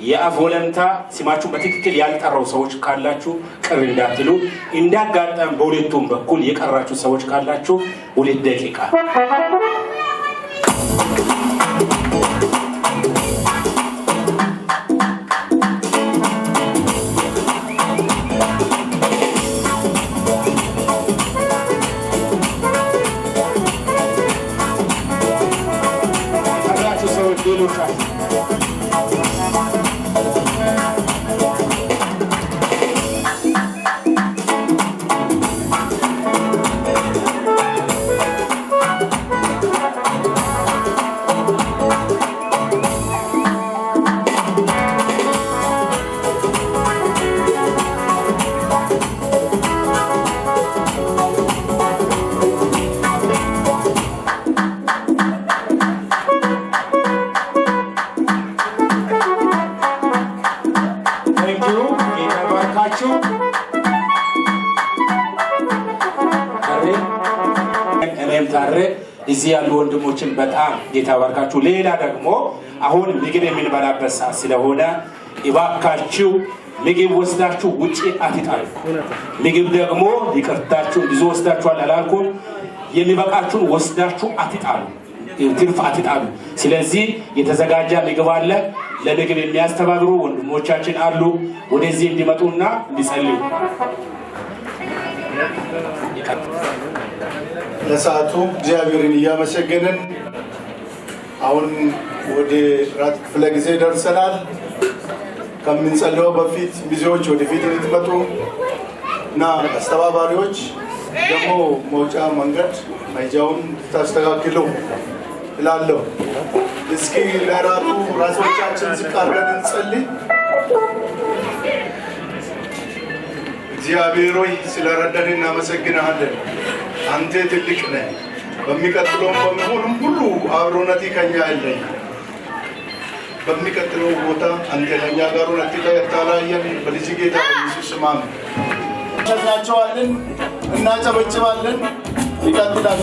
የአፍ ወለምታ ስማችሁ በትክክል ያልጠራው ሰዎች ካላችሁ ቅር እንዳትሉ። እንዳጋጣም በሁለቱም በኩል የቀራችሁ ሰዎች ካላችሁ 2 ደቂቃ። የቀራችሁ ሰዎች ሌሎቻችሁ። Thank you። ጌታ ባርካችሁ። ታሬ፣ እኔም ታሬ፣ እዚህ ያሉ ወንድሞችን በጣም ጌታ ባርካችሁ። ሌላ ደግሞ አሁን ምግብ የምንበላበት ሰዓት ስለሆነ እባካችሁ ምግብ ወስዳችሁ ውጭ አትጣሉ። ምግብ ደግሞ ይቅርታችሁ ብዙ ወስዳችኋል አላልኩም። የሚበቃችሁን ወስዳችሁ አትጣሉ፣ ትርፍ አትጣሉ። ስለዚህ የተዘጋጀ ምግብ አለ። ለምግብ የሚያስተባብሩ ወንድሞቻችን አሉ። ወደዚህ እንዲመጡና እንዲጸልዩ። ለሰዓቱ እግዚአብሔርን እያመሰገንን አሁን ወደ ራት ክፍለ ጊዜ ደርሰናል። ከምንጸልየው በፊት ሚዜዎች ወደፊት እንድትመጡ እና አስተባባሪዎች ደግሞ መውጫ መንገድ መሄጃውን እንድታስተካክሉ እላለሁ። እስኪ ለራቱ ራሶቻችን ዝቅ አድርገን እንጸልይ። እግዚአብሔር ሆይ፣ ስለረዳን እናመሰግንሃለን። አንተ ትልቅ ነህ። በሚቀጥለውም በሚሆኑም ሁሉ አብሮነት ከኛ አይለይ። በሚቀጥለው ቦታ አንተ ከኛ ጋር ሆነህ ታላየን። በልጅ ጌታ በኢየሱስ ስም አሜን። ሸኛቸዋለን፣ እናጨበጭባለን። ይቀጥላል።